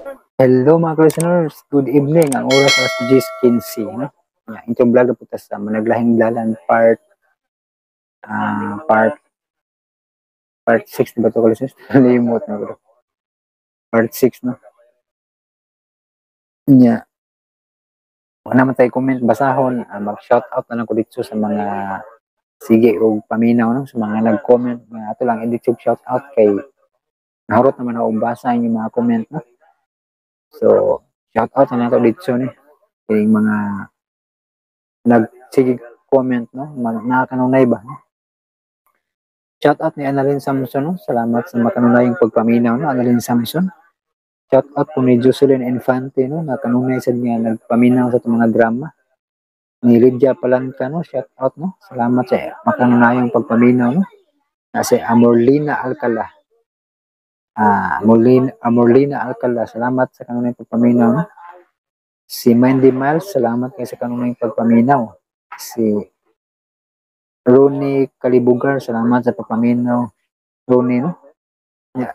Hello, mga listeners, good evening. Ang oras alas 10:15, no? Yeah, intro vlog na po ta sa Managlahing Dalan part 6 na ba ito, listeners? Limot na ko. Part 6, no? Nya. Wala naman tayo comment basahon, mag-shout out na lang ko dito sa mga sige og paminaw, no, sa mga nag-comment nga ato lang edit shout out kay nahurot naman ako basa inyong mga comment, no. So, shout out na nato dito ni kining mga nag sige comment, no, mga nakakanunay ba, no? Shout out ni Annalyn Samson, no? Salamat sa makanunayong pagpaminaw, no, Annalyn Samson. Shout out po ni Jocelyn Infante, no, na kanunay sad nga nagpaminaw sa itong mga drama. Ni Lydia Palanca, no, shout out, no. Salamat sa makanunayong pagpaminaw, no. Na si Amorlina Alcala. Amorlina Alcala, salamat sa kanunayong pagpaminaw, no. Si Mandy Miles, salamat kay sa kanunayong pagpaminaw. Si Ronnie Calibugar, salamat sa pagpaminaw. Ronnie, no?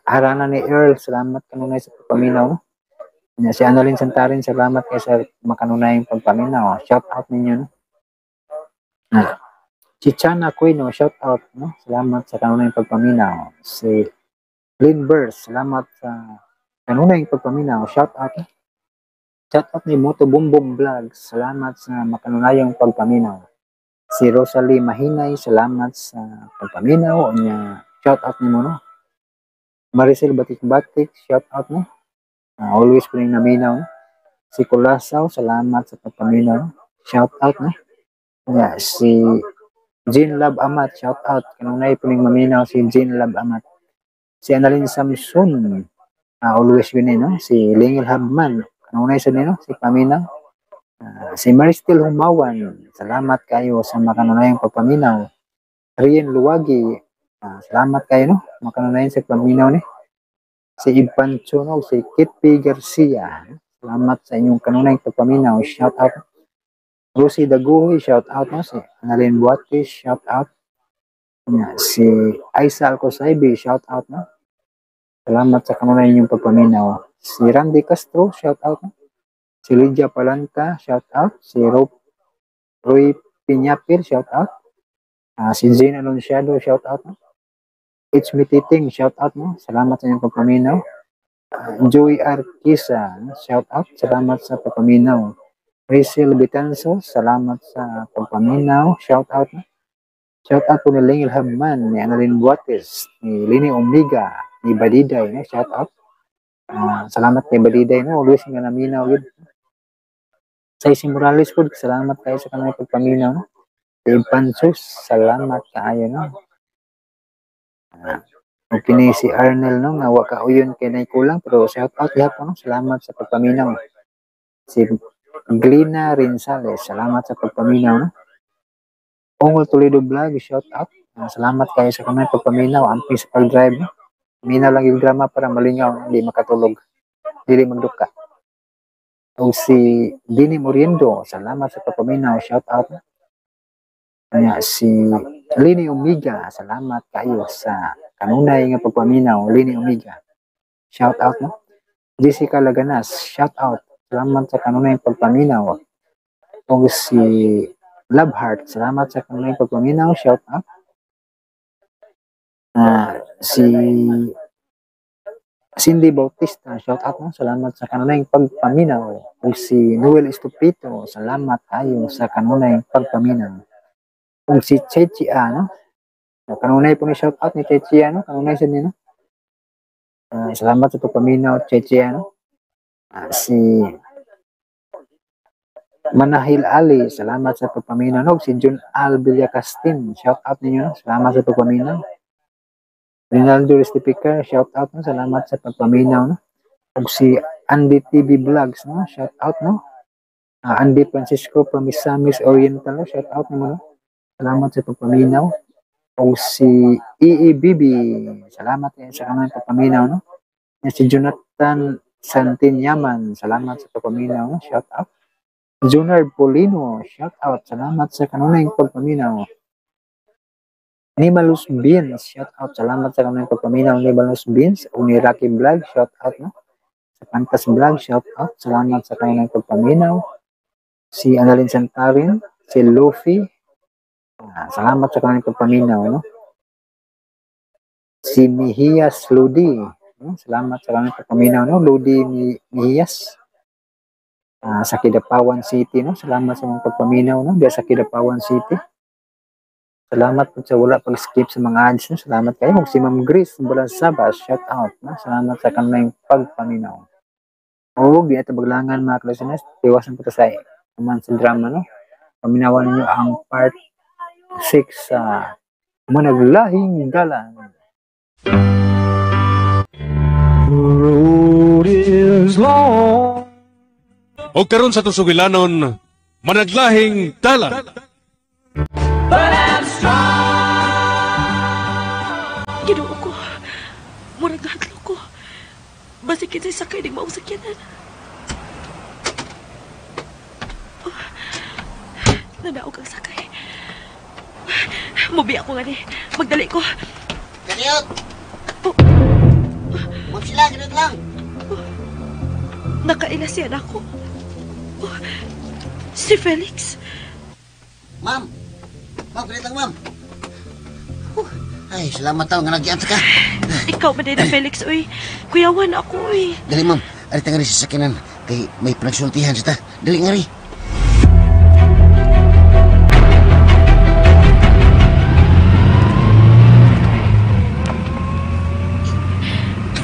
Harana ni Earl, salamat kanunay sa pagpaminaw, no? Si Annalyn Santarin, salamat kay sa makanunayong pagpaminaw. Shout out ninyo, no? Si Chana Quino, shout out, no? Salamat sa kanunayong pagpaminaw. Si Lynn Burrs, salamat sa kanunayong pagpaminaw. Shout out, no? Shout out ni Moto Boom Boom Vlogs, salamat sa makanunayong pagpaminaw. Si Rosalie Mahinay, salamat sa pagpaminaw. Unya, shout out nimo, no? Maricel Batik-Batik, shout out, no? Always po rin naminaw, no? Si Colasaw, salamat sa pagpaminaw, no? Shout out, no? Yeah, si Jean Love Amat, shout out. Kanunay po ning maminaw si Jean Love Amat. Si Annalyn Samson, always yun eh, no? Si Lingel Habman, kanunay sa nino, si paminaw. Si Maristel Humawan, salamat kayo sa makanunayang pagpaminaw. Rien Luwagi, salamat kayo, no? Makanunayan sa paminaw ni. Si Ivan Chunog, si Kit P. Garcia, salamat sa inyong kanunayang pagpaminaw. Shout out. Rosie Daguhoy, shout out, no? Si Annalyn Buatis, shout out. Yeah, si Aisa Alcosaibi, shout out, no? Salamat sa kanunay inyong pagpaminaw. Si Randy Castro, shout out, no? Si Lydia Palanta, shout out. Si Roy Piñapir, shout out. Si Jane Anunciado, shout out, no? It's me Titing, shout out, no? Salamat sa inyong pagpaminaw. Joey Arquisa, no? Shout out. Salamat sa pagpaminaw. Rizel Bitanso, salamat sa pagpaminaw. Shout out, no? Shout out po ni Lengil Habman, ni Annalyn Buates, ni Lini Omega, ni Badiday, no? Shout out. Salamat kay Badiday, no? Always nga naminaw yun. Sa si Morales po, salamat kayo sa kanang pagpaminaw, no? Kay Pansus, salamat kaayo, no? Okay ni si Arnel, no, nga wa ka uyon kay nay kulang, pero shout out gihapon, no? Salamat sa pagpaminaw. Si Glina Rinsales, salamat sa pagpaminaw, no? Ongol Toledo Vlog, shout out. Salamat kayo sa kanang pagpaminaw, amping sa pag-drive, no? Minaw lang yung drama para malingaw, hindi makatulog, dili magduka. O si Dini Moriendo, salamat sa pagpaminaw, shout out. Kanya si Lini Omega, salamat kayo sa kanunay nga pagpaminaw, Lini Omega. Shout out, no? Jessica Laganas, shout out. Salamat sa kanunay pagpaminaw. O si Love Heart, salamat sa kanunay pagpaminaw, shout out. Si Cindy Bautista, shout out, no? Salamat sa kanunay pagpaminaw. O si Noel Estupito, salamat kayo sa kanunay pagpaminaw. O si Chechi, no? Kanunay po ni shout out ni Chechi, no? Kanunay sa nino. Salamat sa pagpaminaw, Chechi, no? Si Manahil Ali, salamat sa pagpaminaw. No? Si Jun Al Villacastin, shout out ninyo, no? Salamat sa pagpaminaw. Rinaldo Restipica, shout out, no? Salamat sa pagpaminaw, no? Ug si Andy TV Vlogs, no? Shout out, no? Andy Francisco from Misamis Oriental, no? Shout out nimo, no? Salamat sa pagpaminaw. Ug si EEBB, salamat kayo sa kanang pagpaminaw, no? Yan si Jonathan Santinyaman, salamat sa pagpaminaw, no? Shout out. Junard Polino, shout out. Salamat sa kanunay pagpaminaw. Nimalus Beans, shout out. Salamat sa kanunay pagpaminaw, Nimalus Beans. O ni Rocky Vlog, shout out, no? Sa Pantas Vlog, shout out. Salamat sa kanunay pagpaminaw. Si Annalyn Santarin, si Luffy. Salamat sa kanunay pagpaminaw, no? Si Mihias Ludi. No? Salamat sa kanunay pagpaminaw, no? Ludi Mihias. Sa Kidapawan City, no? Salamat sa mga pagpaminaw, no? Diya sa Kidapawan City. Salamat po sa wala pag-skip sa mga ads, no? Salamat kayo. Si Ma'am Grace Balansaba, shout out, no? Salamat sa kanunay pagpaminaw. O, di nato baglangan mga kalosiners. Tiwasan po sa man sa drama, no? Paminawan ninyo ang part 6 sa Managlahing Dalan. The road is long. O karon sa tusugilanon, Managlahing Dalan. Ginoo ko, murag hadlok ko. Basig kinsay sakay ning maong sakyanan. Oh, nanaog ang sakay. Mubi ako nga ni. Magdali ko. Kaniyot! Oh. Huwag sila, ganun lang. Oh. Nakaila siya na ako. Oh. Si Felix. Ma'am! Ma'am, ganit lang, ma'am. Ay, salamat tao nga nagyan ka. Ikaw ba din na Felix, uy? Kuyawan ako, uy. Dali, ma'am. Arita nga rin sa sakinan. Kay may pinagsultihan siya ta. Dali nga rin.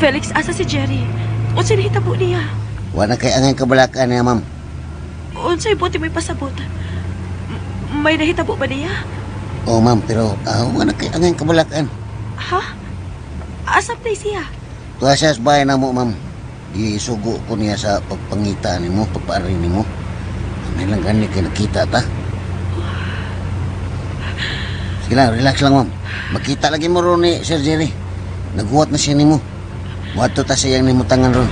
Felix, asa si Jerry? Unsay nahitabo niya? Wala kay angay kabalakan niya, ma'am. Unsay buti may pasabot? May nahitabo ba niya? Oo, ma'am, pero wala kay angay kabalakan. Ha? Asap na siya? Tuwa siya sa bahay na mo, ma'am. Gisugo ko niya sa pagpangita nimo, pagpaari nimo. May lang gani kay nakita ta. Sige lang, relax lang, ma'am. Makita lagi mo ron ni Sir Jerry. Naghuwat na siya nimo. Muadto ta sa iyang nimutangan ron.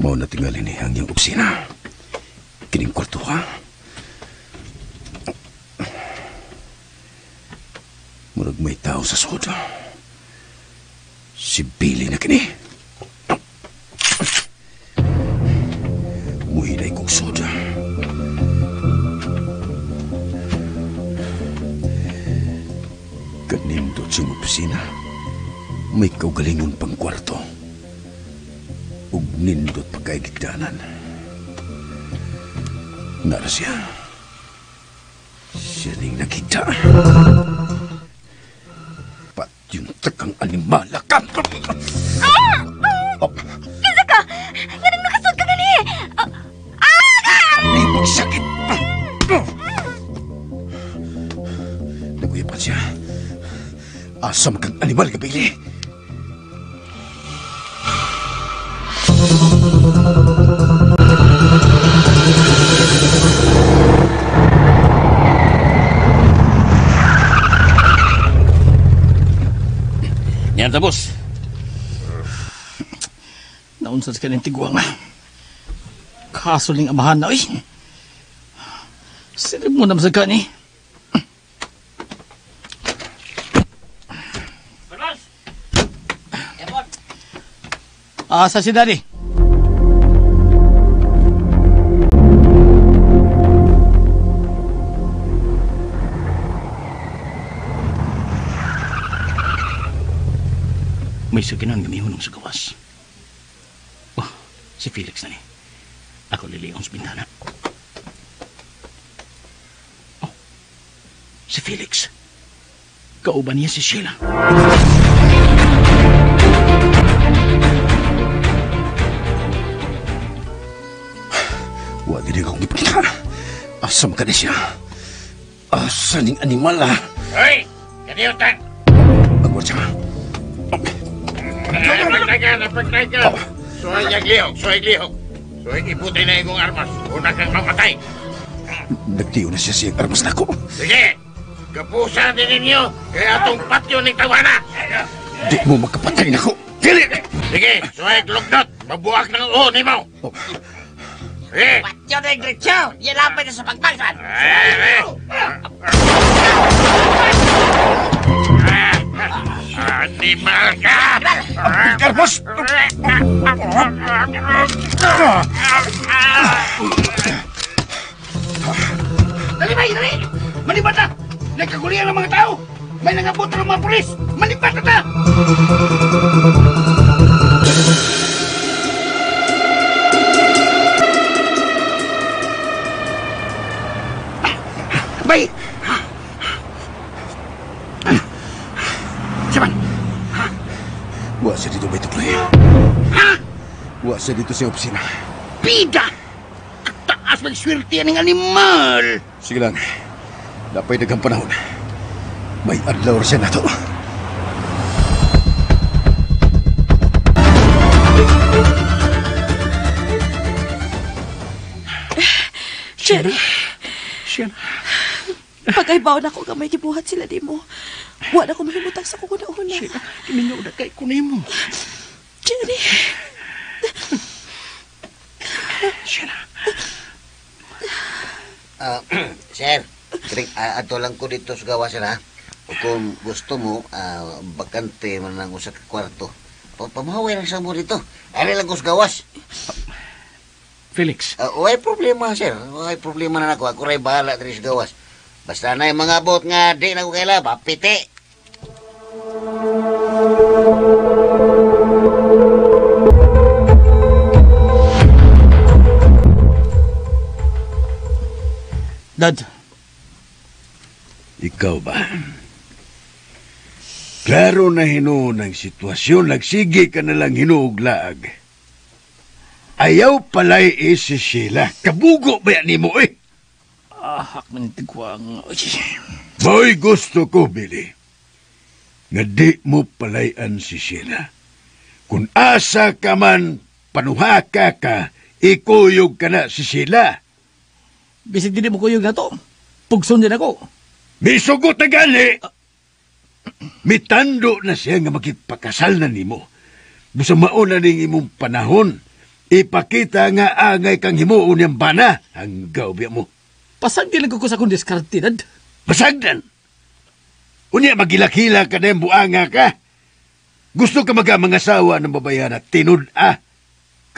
Mao na tingali ni ang iyang opisina. Kining kwarto ha? Murag may tao sa sud. Si Billy na kini. Muhinay kong sud. Kanindot siyang opisina. May kaugalingon pang kwarto. Ug nindot pagkaigigdanan. Nara siya. Siya ning nakita. Pat yung takang animala ka! Ah! Oh. Kinsa ka! Ganang nakasod ka gani! Ah! May pagsakit! Naguyapan siya. Asa man kang animal, Gabili? Yan ta, boss. Naunsa sa kanyang tiguang. Kaso ning amahan na, uy. Silip mo naman sa kani. Asa si Daddy? May sakinan gamihon sa gawas. Oh, si Felix na ni. Ako liliyon sa bintana. Oh, si Felix. Kauban niya si Sheila. Wa dili akong ipakita. Asa man ka na siya? Asa ning animal, ah? Hoy! Kaniyutan! Agwat siya. Napagtay ka! Suhay niyang lihok! Suhay lihok! Suhay ibuti na imong armas! Una kang mamatay! Nagtiyo na siya siyang armas na ko. Sige! Kapusan din ninyo! Kaya atong patyo ni Tawana! Di mo makapatay na ko! Dili! Sige! Suhay glugdot! Mabuak ng uho ni mo! Sige! Patyo na yung diretsyo! Yan lapit na sa pagpagsan! Ay, ay! Dali, bay! Dali! Manibat na! Nagkagulian ang mga tao! May nangabot ng mga pulis! Manibat na ta! Bay! Siman! Wa siya dito, Bay Tukloy. Ha? Wa siya dito sa opisina. Pida! Kataas magswerte ng animal! Sige lang. Napay daghang panahon. May adlaw siya na to. Jerry. Siya. Pagkaibaw na ako nga may gibuhat sila di mo. Wala ko mahimutang sa kukuna-una. Siya, kiminyo na kay kunay mo. Jerry. Siya na. Sir, ato lang ko dito sa gawa, sir, ha? O kung gusto mo, bakante man lang usa ka kwarto. Pamahaway lang sa mo dito. Ari lang ko sa gawas. Felix. Way problema, sir. Way problema na ako. Ako rin bahala diri sa gawas. Basta na yung mga bot nga di na ko kaila, papiti. Dad. Ikaw ba? Klaro na hinuon ang sitwasyon, nagsige ka na lang hinuuglaag. Ayaw pala'y si Sheila. Kabugo ba yan mo eh? Ahak man tigwang. Boy, gusto ko, Billy. Nga di mo palayan si Sheila. Kung asa ka man, panuhaka ka, ikuyog ka na si Sheila. Bisig din mo kuyog na to. Pugson din ako. Misugot na gali! Mitando na siya nga makipakasal na nimo. Busa mauna ning imong panahon, ipakita nga angay kang himuon niyang bana. Hanggaw biya mo. Pasag din lang ko sa akong diskarte, Dad. Pasagdan? Unya, magilakila ka na yung buanga ka. Gusto ka mga asawa ng babayan at tinud-a.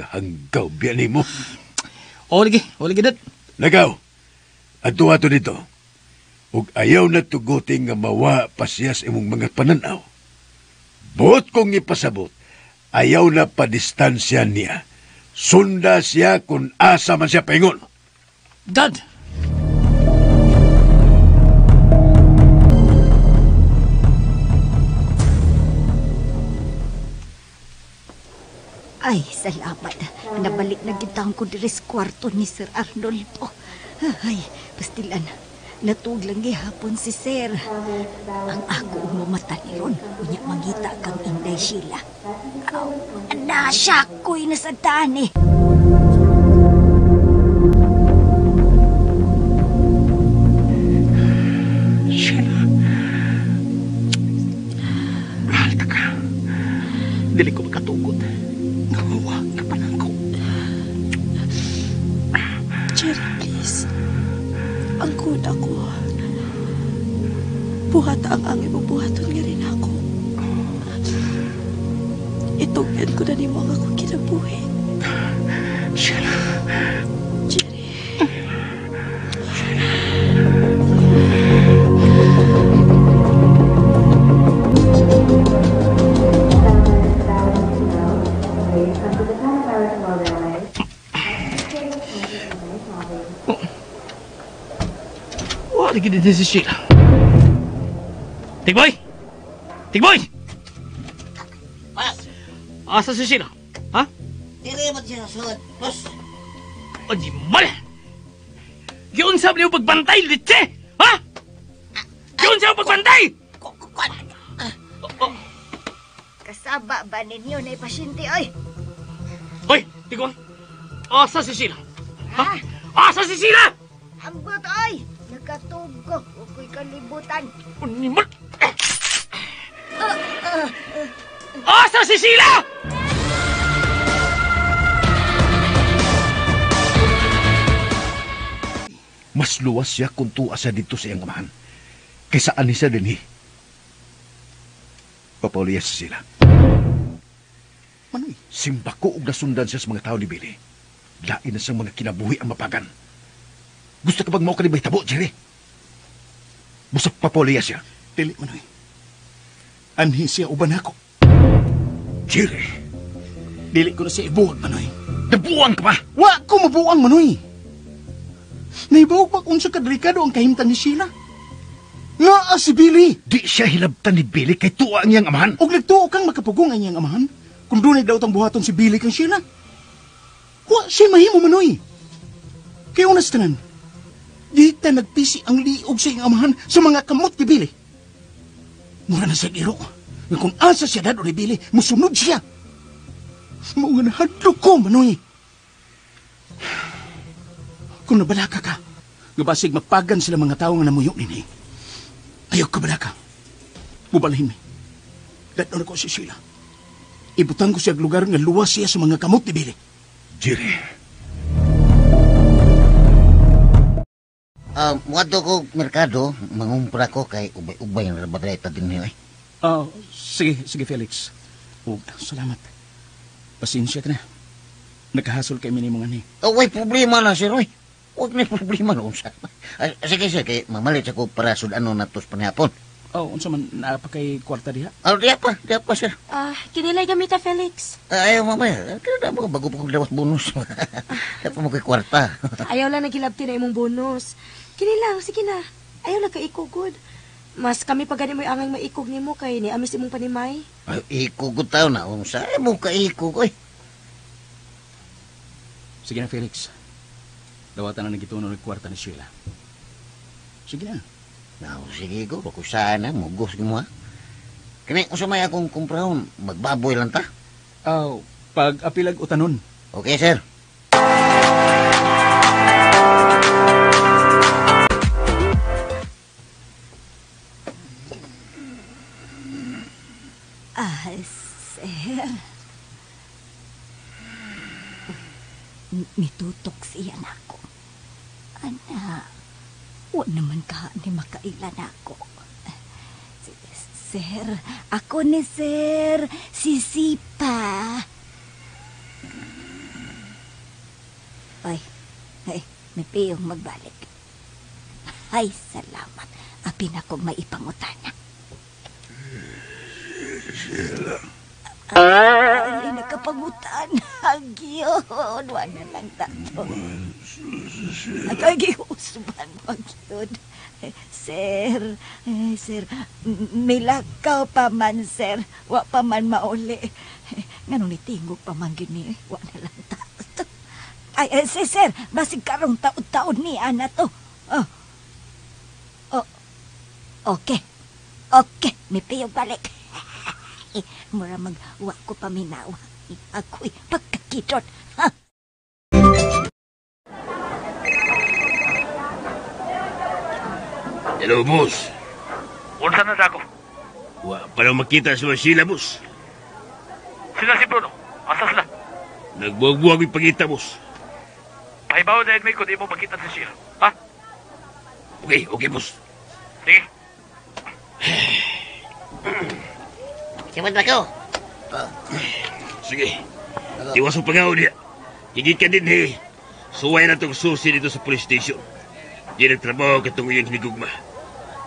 Kahanggaw biya nimo. O, lagi. O, lagi, Dad. Nagaw, ato-ato dito. Ug ayaw na tugutin nga mawa pa siya sa imong mga pananaw. Buot kong ipasabot, ayaw na padistansya niya. Sunda siya kung asa man siya paingon. Dad! Ay, salamat. Nabalik na gitang ko diri sa kwarto ni Sir Arnolfo. Ay, pastilan. Natug lang gihapon si Sir. Ang ako umamata ni ron. Unya mangita kang Inday Sheila. Aw, nasya ko'y nasadaan eh. Sheila. Halta ka. Dili ko makatugot. Nahuwa na pa lang ko. Jerry, please. Ang kuna ko. Buhat ang angay mo, buhaton nga rin ako. Itugyan ko na nimo ang akong kinabuhi. Sheila. Jerry. Wala gid si Sheila. Tigboy! Tigboy! Asa si Sheila? Ha? Dili mo siya sa sud, boss. Animal! Giunsa niyo pagbantay, litse! Ha? Giunsa mo pagbantay! Kasaba ba ninyo na ipasyente, oy? Hoy, Tigboy! Asa si Sheila? Ha? Asa si Sheila? Ambot, oy! Nakatug ko, uko'y kalibutan. Animal! Asa si Sheila? Mas luwas siya kung tuwa siya dito sa iyang amahan. Kaysa ani siya din eh. Papauliya si Sheila. Manoy? Simba ko og nasundan siya sa mga tao ni Billy. Lain na siyang mga kinabuhi ang mapagan. Gusto ka bang mao ka ni mahitabo, Jerry? Busa papoliya siya. Dili, Manoy. Anhi siya uban ako. Jerry! Dili ko na siya ibuwag, Manoy. Nabuang ka ba? Wa ko mabuang, Manoy. Naibaw pa kung sa kadelikado ang kahimtang ni Sheila. Nga si Billy. Di siya hilabtan ni Billy kay tuwa ang iyang amahan. Og nagtuo kang makapugong ang iyang amahan. Kung dunay daw tang buhaton si Billy kang Sheila. Wa siya mahimo, Manoy. Kay unas tanan, di ta nagpisi ang liog sa iyang amahan sa mga kamot ni Billy. Mura na siya iro. Nga kung asa siya dado ni Billy, musunod siya. Mao nga nahadlok ko, Manoy. Kung nabalaka ka, nga basig mapagan sila mga tao nga namuyo nini. Ayaw ka balaka. Mubalhin mi. Dadon ako si Sheila. Ibutang ko siya og lugar nga luwas siya sa mga kamot ni Billy. Jerry. Muadto ko merkado, mangumpra ko kay ubay-ubay ang rabareta din niyo eh. Sige, sige Felix. Oh, salamat. Pasensya ka na. Nakahasol kay minimong ani. Oh, way problema na sir, oy. Huwag na problema noon sa. Sige sir, kay mamalit ako para sudano na tos panihapon. Oh, unsa man naa pa kay kwarta diha? Oh, diha pa sir. Kinilay gamita Felix. Ayaw mamaya. Kaya na mo bago pa kong dawas bonus. Diha pa mo kay kwarta. Ayaw lang nagilabti na imong bonus. Kini lang, sige na. Ayaw lang ka ikugod. Mas kami pa gani mo'y angay maikog nimo kay ni amis imong panimay. Ay, ikugod tayo na. Unsa mo ka ikog oy. Sige na Felix. Dawatan na nagituno ng kwarta ni Sheila. Sige na. Now, sige ko, bako sana, mugos mo ha. Kini, unsa may akong kumprahon, magbaboy lang ta? Oh, pag-apilag utanon. Okay, sir. Sir. Nitutok siya nako. Ana, wa naman ka ni makailan ako. Sir, ako ni sir, si Sipa. Ay, ay, may piyong magbalik. Ay, salamat. Apin akong maipangutana. Sheila. Ay, nakapangutan. Agyon. Wala lang tato. Ay, giusban pagyud. Sir, sir, milakaw pa man, sir. Wa pa man mauli. Nganong nitingog pa man gini. Wa na lang tato. Ay, sir, sir, basig karong taon-taon ni ana to. Oh. Oh. Okay. Okay, may piyong balik. Mura magwa ko paminaw. Ako'y pagkakidot. Ha? Hello, boss. Unsa na dako? Wa pa na makita si Sheila, boss. Sila si Bruno. Asa sila? Nagbuwag-buwag yung pagita, boss. Pahibaw na may kung di mo makita si Sheila. Ha? Okay, okay, boss. Sige. Siya ko. Sige. Iwas mo pangaw niya. Higit ka din, eh. Suway na itong susi dito sa police station. Di nagtrabaho katong iyong hinigugma.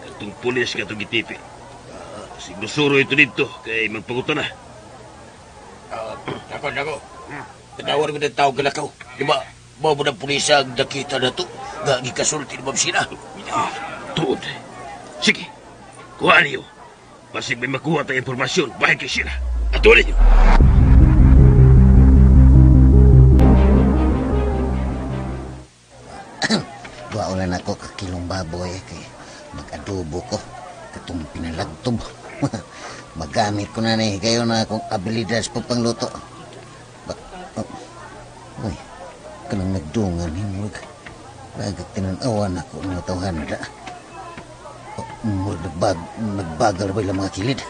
Katong pulis katong gitipi. Sigusuro ito dito, kay magpaguto na. Dako, dako. Tinawar ko ng tao galakaw. Di ba, mo ng pulis ang nakita na ito. Gagikasulti ni Ma'am Sina. Tuod. Sige, kuha niyo. Basig may makuha tayong impormasyon bahay kay Sheila. Atuloy niyo. Duwaon na nako kakilong baboy kay mag-adobo ko. Katong pinalagtob. Magamit ko na ni kayo na akong abilidad sa pagpangluto. Uy, kanang nagdungan himurag. Lagag tinanawan ako ng tawhan na da. Murag nagbagal ba ilang mga kilid?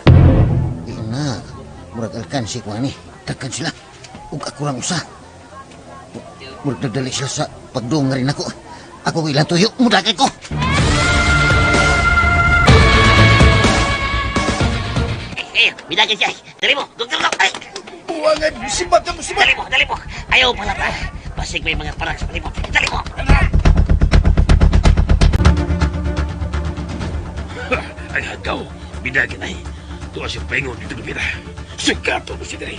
Ina, murag alkansi ko ani. Takan sila. Ug ako lang usa. Murag nagdali sila sa pagdungan rin ako. Ako ilang tuyo, mudakay ko. Eh, midagay siya. Dali mo, dugtong. Ay! Buwangan, sibat na mo, sibat! Dali mo, dali mo. Ayaw pala pa. Basig may mga parang sa palibot. Dali mo! Ang hagaw, bidagin ay. Tuwa siya paingon dito na. Sikato mo siya dali.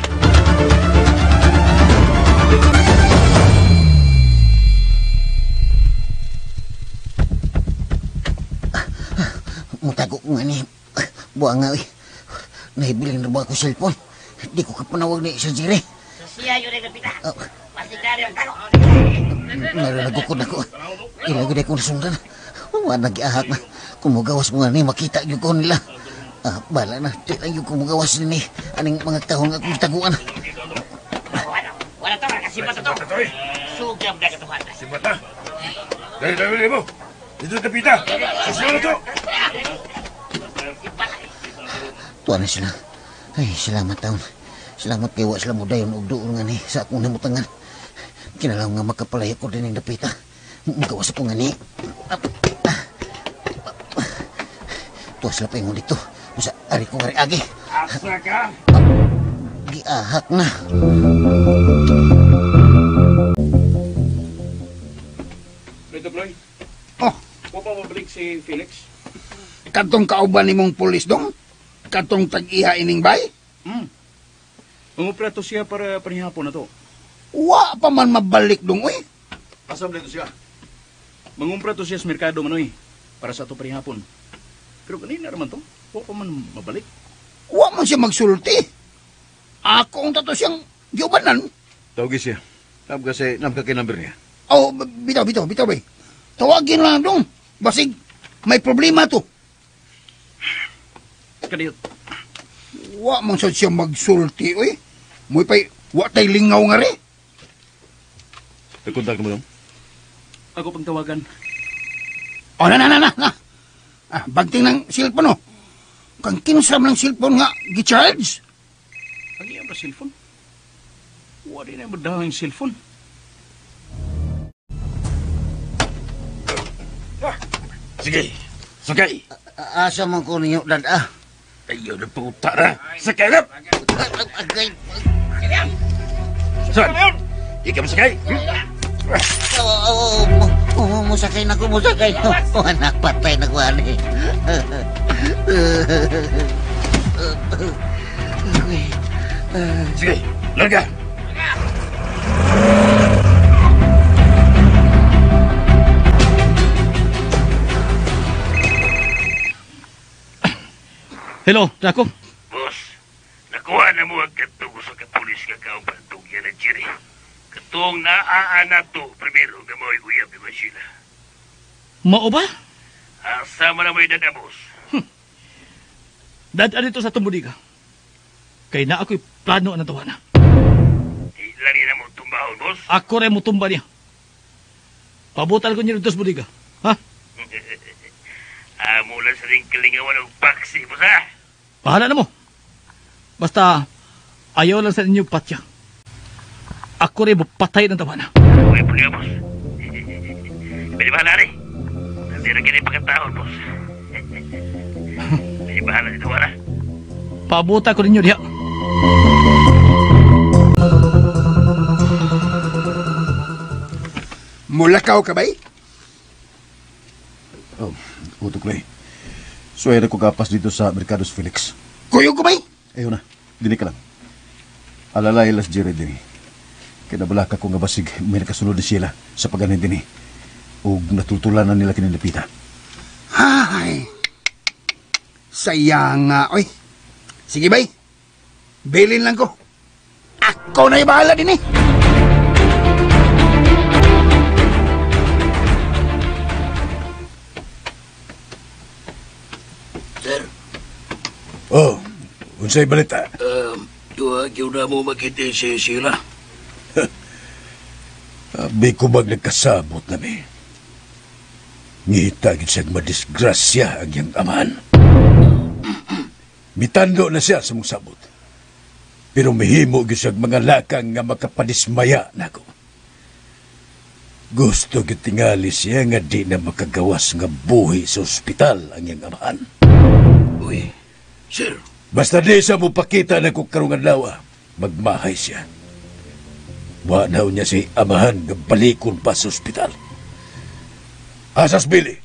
Mutago ko nga ni. Buang nga eh. Nahibilin na ba ako cellphone? Di ko kapanawag ni Sir Jerry. Siya yun ay napita. Basig na rin ang tago. Naranagukod ako. Ilagod ako nasundan. Wala nag-iahak na. Kumugawas mo nga ni, makita yung ko nila. Bala na, di lang yung kumugawas ni. Aning mga kahon nga akong taguan. Wala to, kasibat to. Sugam na katuhan. Sibat na. Dali, dali, dali mo. Dito tapita. Susunod na to. Tuwa na sila. Ay, salamat taon. Salamat kay wa sila mo dayon og duol nga ni sa akong namutangan. Kinalaw nga makapalaya ko din ang dapita. Magawas ako nga ni. Tuwa sila pa ingon dito. Usa, ari ko nga agi. Asa ka? Giahak na. Rito, Ploy. Oh. Wa pa mabalik si Felix? Katong kauban nimong pulis dong? Katong tag-iha ining bay? Mangupra to siya para panihapon na to. Wa pa man mabalik dong, uy. Asam dito siya? Mangumpra to siya sa merkado manoy para sa ato panihapon. Pero kanina naman to, wa pa man mabalik. Wa man siya magsulti. Ako ang tato siyang giubanan. Tawagi siya. Nam kasi, nam ka kinamber niya. Oh, bitaw, bay. Tawagin lang dong. Basig, may problema to. Kaniyot. Wa man sad siya magsulti, oy. Muy pay, wa tay lingaw nga re. Nagkontak mo dong? Ako pang tawagan. Oh, na. Ah, bagting ng cellphone, oh. Kang kinsam ng cellphone nga, gi-charge. Ang iya ba cellphone? Wa di na madahang cellphone. Sige, sakay. Asa man ko ninyo, dad-ah. Ayaw na puta na. Sakay na! Saan? Ikaw masakay? Oo, musakay na ko, musakay. Oh, anak, patay na ko, ani. Sige, larga! Hello, Draco. Boss, nakuha na mo ang katong sa kapulis nga kauban tugyan ng Jerry. Katong naa na to, primero nga mo'y uyab ni Sheila. Mao ba? Asa man na mo'y dada, boss. Dada dito sa tumbudiga. Kay na ako'y plano ang tawa na. Di lang na mo tumbahon, boss. Ako rin mo tumba niya. Pabutal ko niya dito sa budiga. Ha? Amo lang sa ring kalingawan og paksi, boss, ha? Bahala na mo. Basta, ayaw lang sa inyo patya. Ako rin mo patay ng tawa na. Okay, problema, boss. Pwede bahala rin. Hindi na ganyan pagkataon, boss. Pwede bahala dito, wala. Pabuta ko ninyo diha. Mulakaw ka ba? Oh, utok na eh. So, ay ko kapas dito sa Mercados Felix. Kuyog ko ba? Ayun na, dini ka lang. Alalay las Jerry dini. Kaya nabalaka ko nga basig may nakasunod ni Sheila sa paganin dini. O natultulan na nila kinilapita. Ay, sayang nga, oy. Sige bay, bilin lang ko. Ako na ibahala din eh. Sir. Oh, unsay balita? Duha, gyud na mo makita si Sheila. Abi ko bag nagkasabot na mi. Ngita gid siya madisgrasya ang iyang amahan. Mitando na siya sa mong sabot. Pero mihimo gyud siya mga lakang nga makapadismaya nako. Gusto gyud tingali siya nga di na makagawas nga buhi sa ospital ang iyang amahan. Uy, sir. Basta di siya mo pakita na kung karong adlaw, magmahay siya. Wa na niya si amahan nga balikon pa sa ospital. Asas, Billy?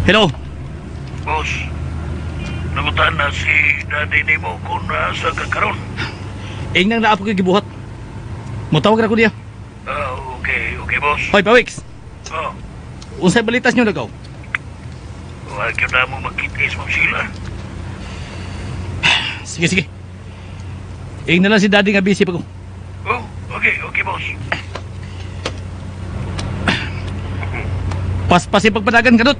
Hello? Boss, nagutan na si daddy nimo kung nasa ka karon. Ingnang na ako gibuhat. Mutawag ra ko niya. Okay, boss. Hoy, Pawix. Oh. Unsay balitas niyo nagaw? Wag yun na mo magkita sa Sheila. Sige. Ing na lang si daddy nga busy pa ko. Oh, okay, boss. Paspasi pagpadagan kanot.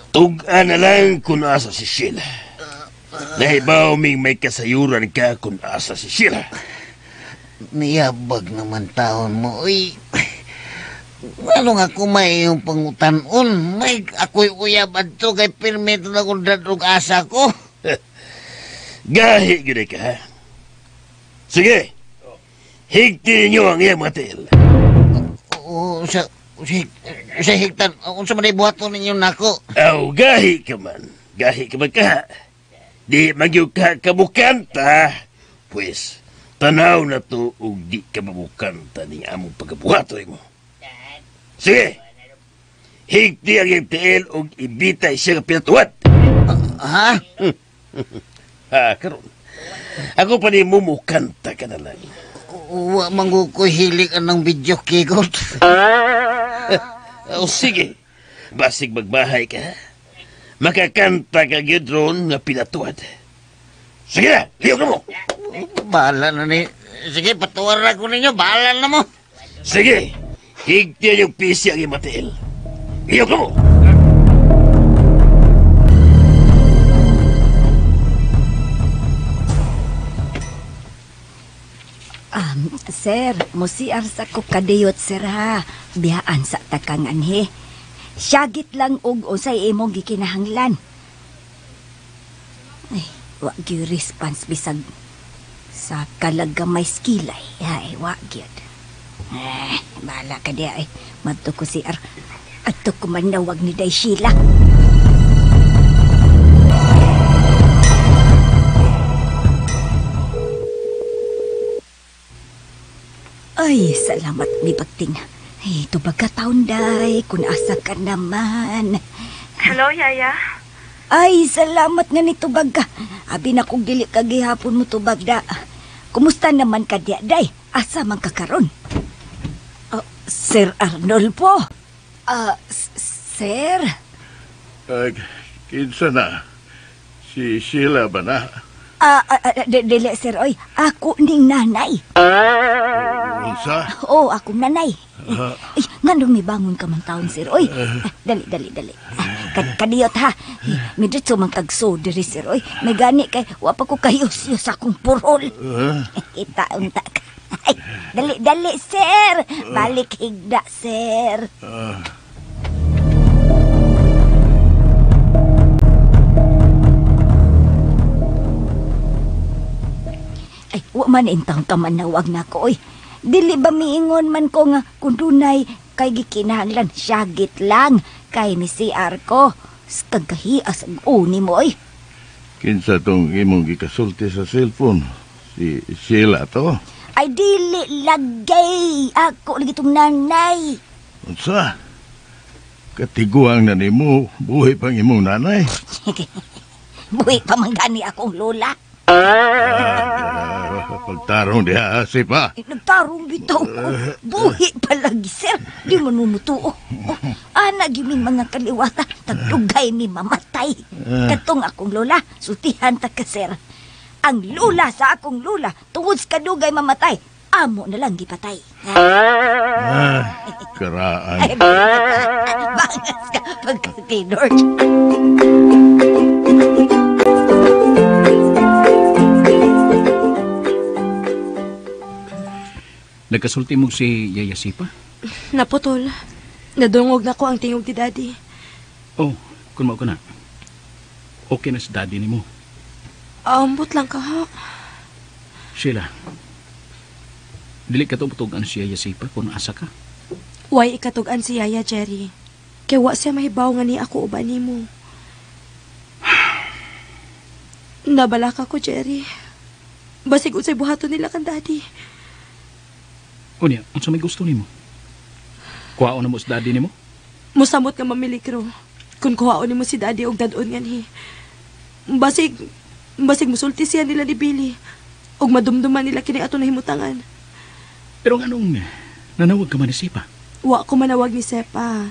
Tug-an na lang kung asa si Sheila. Nahibaw ming may kasayuran ka kung asa si Sheila. Niyabag naman taon mo, uy. Ano nga kung may iyong pangutanon? May ako'y uyab adto kay pirmito na kong dadrog asa ko. Gahi gini ka, ha? Sige, higti ninyo ang iyang mga tiil. Oo, sa higtan, unsa man ay buhaton ninyo nako? Aw, gahi ka man. Gahi ka man ka. Di magyug ka kabukanta. Pues, tanaw na to og di ka mabukanta ning among pagkabuhato mo. Sige, higti ang iyang tiil og ibitay siya nga pinatuwad. Ha? Ha, karon. Ako pa ni mumukanta ka na lang. Wa manggukoy hilig anang video kigot. O sige, basig magbahay ka. Makakanta ka gyud ron nga pinatuwad. Sige na, liyog na mo. Bahala na ni. Sige, patuwar na ko ninyo. Bahala na mo. Sige, higti yung pisi ang imatiil. Liyog na mo. Sir, musiar sa ko kadiyot, sir, ha. Biyaan sa takang anhe. Syagit lang og unsay imong gikinahanglan. Ay, wa gyud response bisag sa kalagamay skilay. Ay, wa gyud. Eh, bahala ka diya ay. Madto ko si Ar. Adto ko manawag ni Day Sheila. Ay, salamat mi bagting. Ay, tubag ka taon, day. Kung asa ka naman. Hello, Yaya. Ay, salamat nga ni tubag ka. Abi na kong dili ka gihapon mo tubag da. Kumusta naman ka diya, day? Asa man ka karon? Oh, Sir Arnolfo. Sir? Kinsa na? Si Sheila ba na? Dili, sir, oy. Ako ning nanay. Unsa? Oo, akong nanay. Ay, ngano may bangon ka man taon, sir, oy. Dali, dali, dali. Kadiyot, ha. Midritso man kagso diri, sir, oy. May gani kay, wa pa ko kayos-yos akong purol. Kita, unta ka. Ay, dali, dali, sir. Balik higda, sir. Ay, wa man intang ka manawag na ko, oy. Dili ba miingon man ko nga kung dunay kay gikinahanglan, syagit lang kay mi CR ko. Kagkahias ang uni mo, oy. Kinsa tong imong gikasulti sa cellphone? Si Sheila to? Ay, dili lagay. Ako lagi tong nanay. Unsa? Katiguang na nimo, buhi pang imong nanay. Buhi pa man gani akong lola. Pagtarong diha, sipa. Nagtarong bitaw ko. Buhi palagi, sir. Di man mumutuo. Ana, giming mga kaliwata. Tagdugay mi mamatay. Katong akong lola, sultihan ta ka, sir. Ang lola sa akong lola, tungod sa kadugay mamatay, amo na lang gipatay. Karaan. Ay, bangas ka pagkatinor. Nagkasulti mo si Yaya Sipa? Naputol. Nadungog na ko ang tingog ni Daddy. Oh, kung mao ka na. Okay na si Daddy nimo. Ambot lang ka, ha? Sheila, dili ka to mutugan siya Yasipa kung asa ka. Way ikatugan si Yaya, Jerry. Kay wa siya mahibaw nga ni ako uban nimo. Nabalaka ko, Jerry. Basig unsay buhaton nila kan Daddy. Unya, unsa may gusto nimo? Kuhaon na mo si Daddy nimo? Musamot nga mamilikro. Kung kuhaon nimo si Daddy og dad-on nganhi. Basig musulti siya nila ni Billy. Og madumduman nila kini ato nahimutangan. Pero nganong nanawag ka man ni Sepa? Wa ko manawag ni Sepa.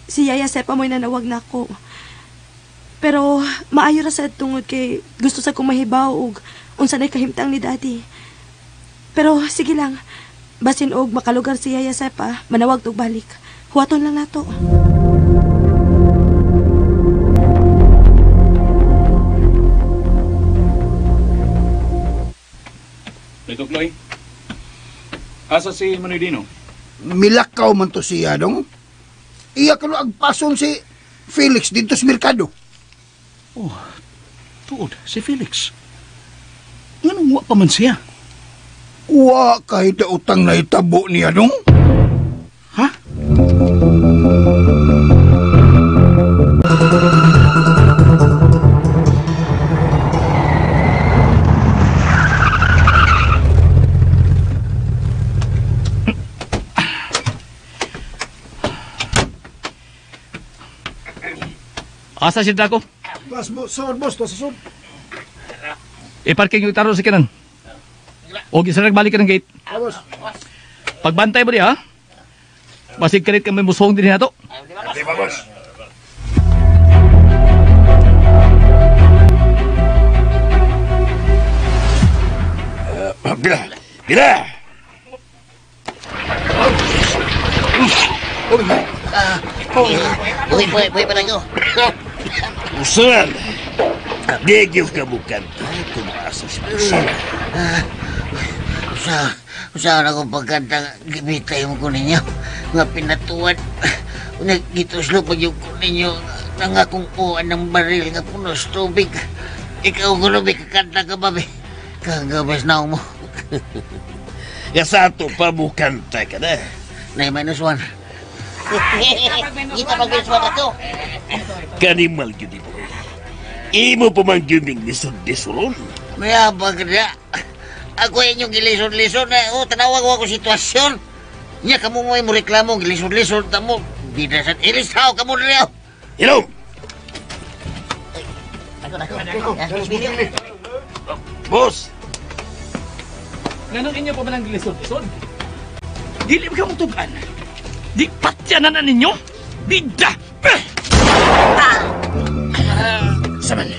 Si Yaya Sepa mo'y nanawag nako. Pero maayo ra sad tungod kay gusto sa kong mahibaw og unsa nay kahimtang ni Daddy. Pero sige lang. Basin og makalugar si Yaya Sepa, manawag tog balik. Huwaton lang nato. Dito, Chloe. Asa si Manoy Dino? Milakaw man to siya, dong. Iya kano agpason si Felix dito sa merkado. Oh, tuod, si Felix. Nganong wa pa man siya? Wa kahit utang na itabo niya, dong. Ha? Asa si Draco? Bas, sod, boss, to sa sod. I-parking yung taro sa kanan. O, isa nagbalik ka ng gate. Pagbantay mo di, ha? Basig kalit kami musong din nato. Di ba, boss? Bila! Bila! Buhi pa na ko. Usan! Di gyud ka mukanta kung asa si Priscilla. Usa na akong pagkanta gibitay mo ko ninyo nga pinatuan. Naggituslo pa yung ko ninyo nang akong kuha ng baril nga puno sa tubig. Ikaw ko may kakanta ka ba, be? Kagabas na mo. Nga sa ato pa mukanta ka na. 9-1. Kita pag -1 ako. Kanimal gyud mo. Imo pa man gyud ning lisod-lisoron. Mayabag na. Ako inyong gilisod-lisod na. Oh, tanawag ko sitwasyon. Nya kamo mo mo reklamo gilisod-lisod ta mo. Bida sa ilis tao kamo niyo. Hello. Boss. Nganong inyo pa man ang gilisod-lisod? Dili ba ka mong tugan? Di patyanan na ninyo? Bida! Saman?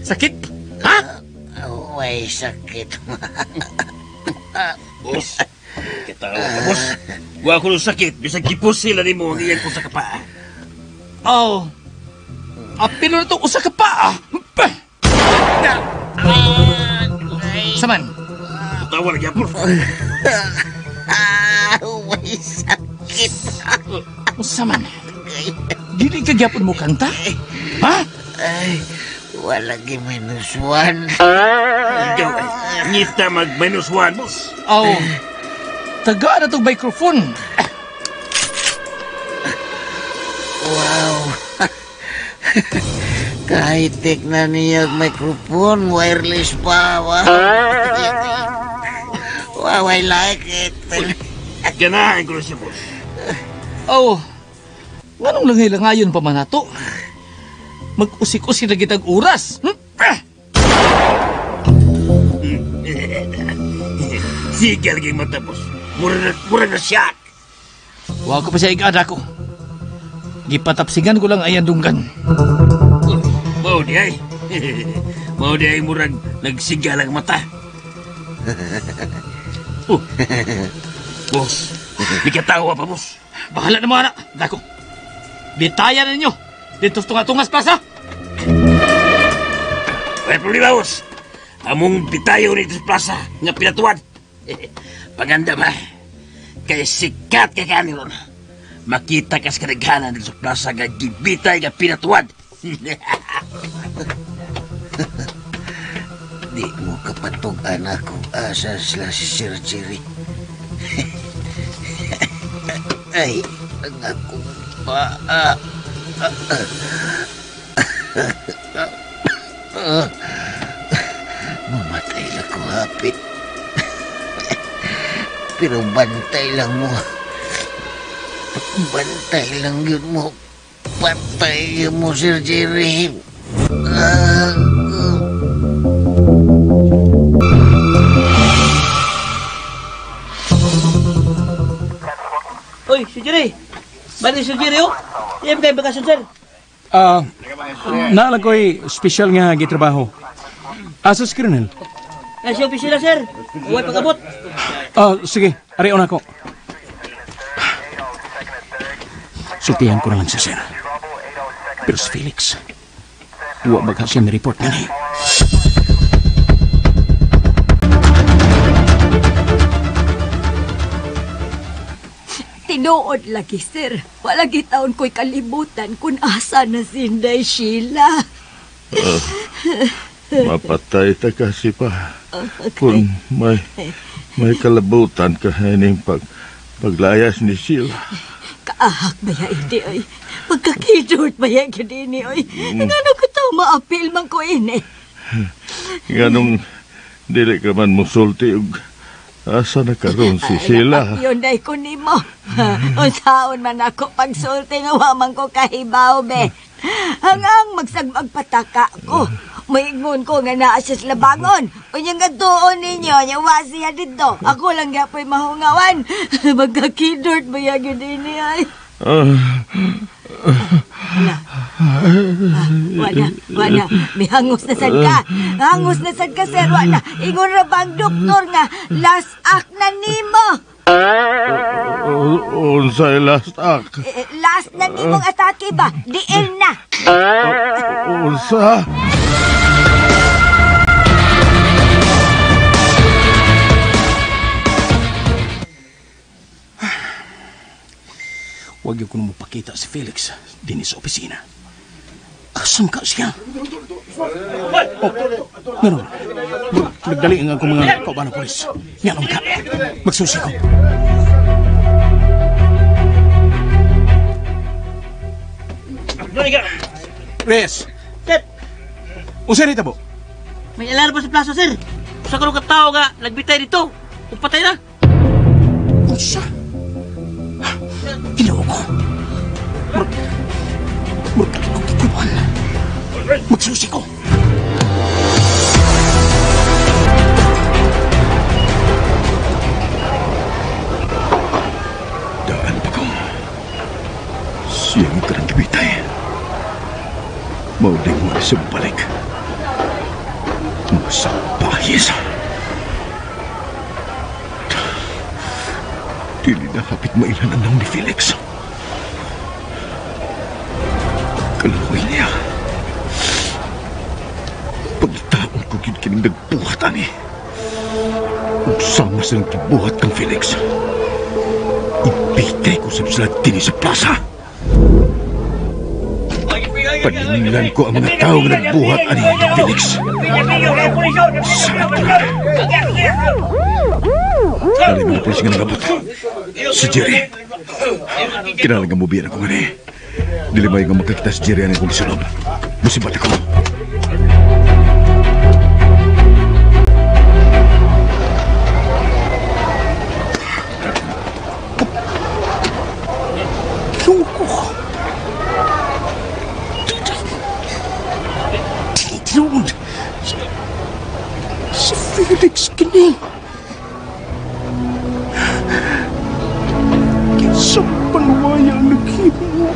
Sakit? Ha? Way sakit. Boss, katawa ka, boss. Wa ko ng sakit. Bisag gipusil na nimo ang iyang usa ka paa. Oh. Apilo na itong usa ka paa. Saman? Tawa lagi apol. Way sakit. Saman? Dili ka gyapon mo kanta? Ha? Ay, wala gi -1. Ikaw ay ngita mag -1, boss. Aw. Tagaan na tong microphone. Wow. Kahit tek na niya ang microphone, wireless pa. Wow. Wow, I like it. Ganahan ko na siya, boss. Aw. Nganong langay-langayon pa man nato? Mag-usik-usik na kitag oras. Sige lagi mata, boss. Mura na siya. Wa ko pa siya igada ko. Gipatapsingan ko lang ayan dunggan. Mao di ay. Mao di ay murag nagsiga lang mata. Oh. Boss, di katawa pa, boss. Bahala na mo, anak. Dako. Bitaya na ninyo. Dito sa Tunga-Tungas Plaza. May problema, boss. Among bitayo nito sa plaza nga pinatuan. Paganda ba? Kay sikat ka kani ron. Makita ka sa kadaghanan dito sa plaza nga gibitay nga pinatuwad. Di mo kapatog-an ako asa sila si Sir Jerry. Ay, ang akong paa. Mamatay na ko hapit. Pero bantay lang mo. Bantay lang yun mo. Patay yun mo, Sir Jerry. Oy, si Jerry. Bali si Jerry, oh. Iya ba kayo bakasyon, sir? Naalang ko'y special nga gitrabaho. Asa si Colonel? Nasa opisina, sir. Huwag pag-abot. Sige, arion ako. Sultihan ko na lang siya, sir. Pero si Felix, huwag bagha siya ni-report nga ni. Tinuod lagi, sir. Wala gitaon ko'y kalibutan kung asa na si Inday Sheila. Mapatay ta kasi pa. Kung may kalabutan ka ining paglayas ni Sheila. Kaahak ba ya hindi, oy? Pagkakidot ba ya gini, oy? Ngano ko tao maapil man ko ini? Nganong dili ka man musulti og asa na karon si Sheila? Yun day ko nimo. Unsaon man ako pagsulti nga wa man ko kahibaw be. Hangang magsagmagpataka ko. Maingon ko nga naa siya sa labangon. Unya nga tuon ninyo, nya wa siya dito. Ako lang gyapoy mahungawan. Magkakidort ba ya gyud ini ay? Wala, wala. Mihangos na sad ka. Hangos na sad ka, sir. Wala. Ingon ra ba ang doktor nga last act na nimo? Unsay last act? Last na nimong atake ba? Diin na. Unsa? Huwag yung kuno mo pakita si Felix din sa opisina. Asam ka siya? Oh, meron. Nagdali ang akong mga kauban ng polis. Yan ang ka. Magsusi ko. Reyes! Sir! Unsa ni tabo? May alarma sa plaza, sir. Usa ka tao nga nagbitay dito. Upatay na. Unsa? Ginawa ko. Murag ko kikuan. Magsusi ko. Daan pa ko. Siyang karang gibitay. Mauding mo sa balik. Masapahis. Dili na hapit mailan ang ni Felix. Kaluoy niya. Pagtaon ko yun kining nagbuhat, ani. Sama silang gibuhat kang Felix. Ibitay ko sa sila dini sa plaza. Paninglan ko ang mga taong nagbuhat, ani Felix. Dali mga pulis nga nagabot. Si Jerry. Kinahanglan nga mubiyan ako nga ni. Dili may nga makakita si Jerry anang kong isulob. Musibat ako. Loko. Tinuod. Si Felix kini. Kinsa panuwaya ang naghimo.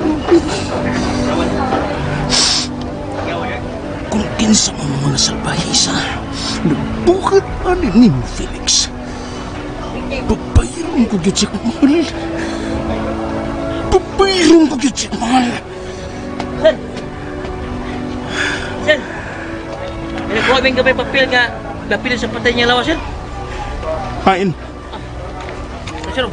Kung kinsa mo mga salbahisa, nagbuhat ani nimo, Felix. Babayaron ko gyud sa mahal. Babayaron ko gyud sa mahal. Sir! Sir! May nakuha ba yung gabay papel nga napili sa patay niya lawas, sir? Hain. Sir,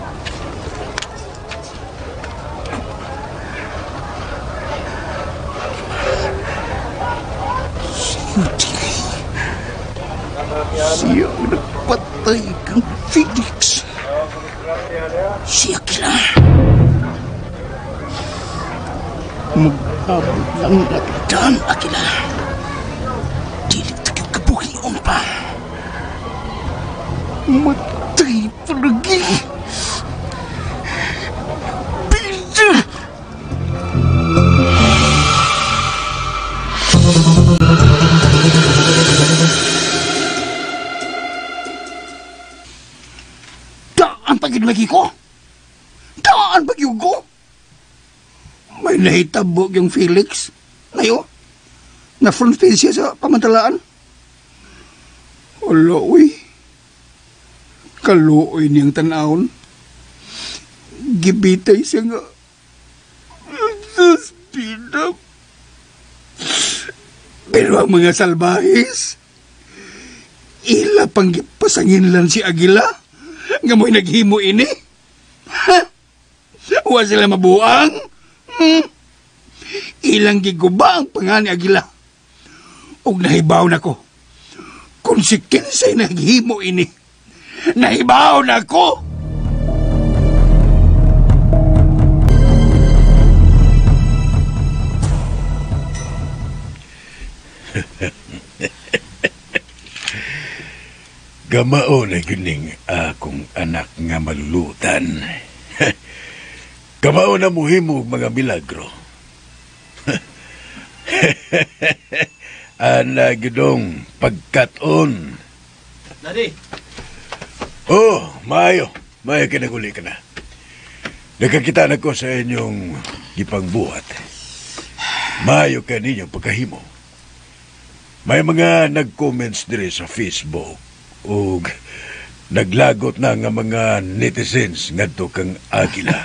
Siya ang nagpatay kang Felix. Siya kila. Maghabot lang nagdaan, Akila. Dili tayo kabuhion pa. Matay palagi. Bisa! Daan pagid lagi ko? Daan pagid ko? May nahitabog yung Felix. Ngayon, na front page siya sa pamantalaan. Hala, uy. Kaluoy niyang tanawon. Gibitay siya nga. Suspinap. Pero ang mga salbahis, ila pang gipasangin lang si Aguila. Nga mo'y naghimo ini. Ha? Wa sila mabuang. Ilang giguba ang pangani Aguila. Og nahibaw na ko. Kung si Kinsay naghimo ini, nahibaw na ko! Gamao na gining akong anak nga malulutan. Kamao na muhimo mga milagro. Ana gidong pagkaton. Daddy. Oh, maayo. Maayo kinaguli ka na. Nakakita na ko sa inyong gipangbuhat. Maayo ka ninyong pagkahimo. May mga nag-comments diri sa Facebook ug naglagot na nga mga netizens ngadto kang Agila.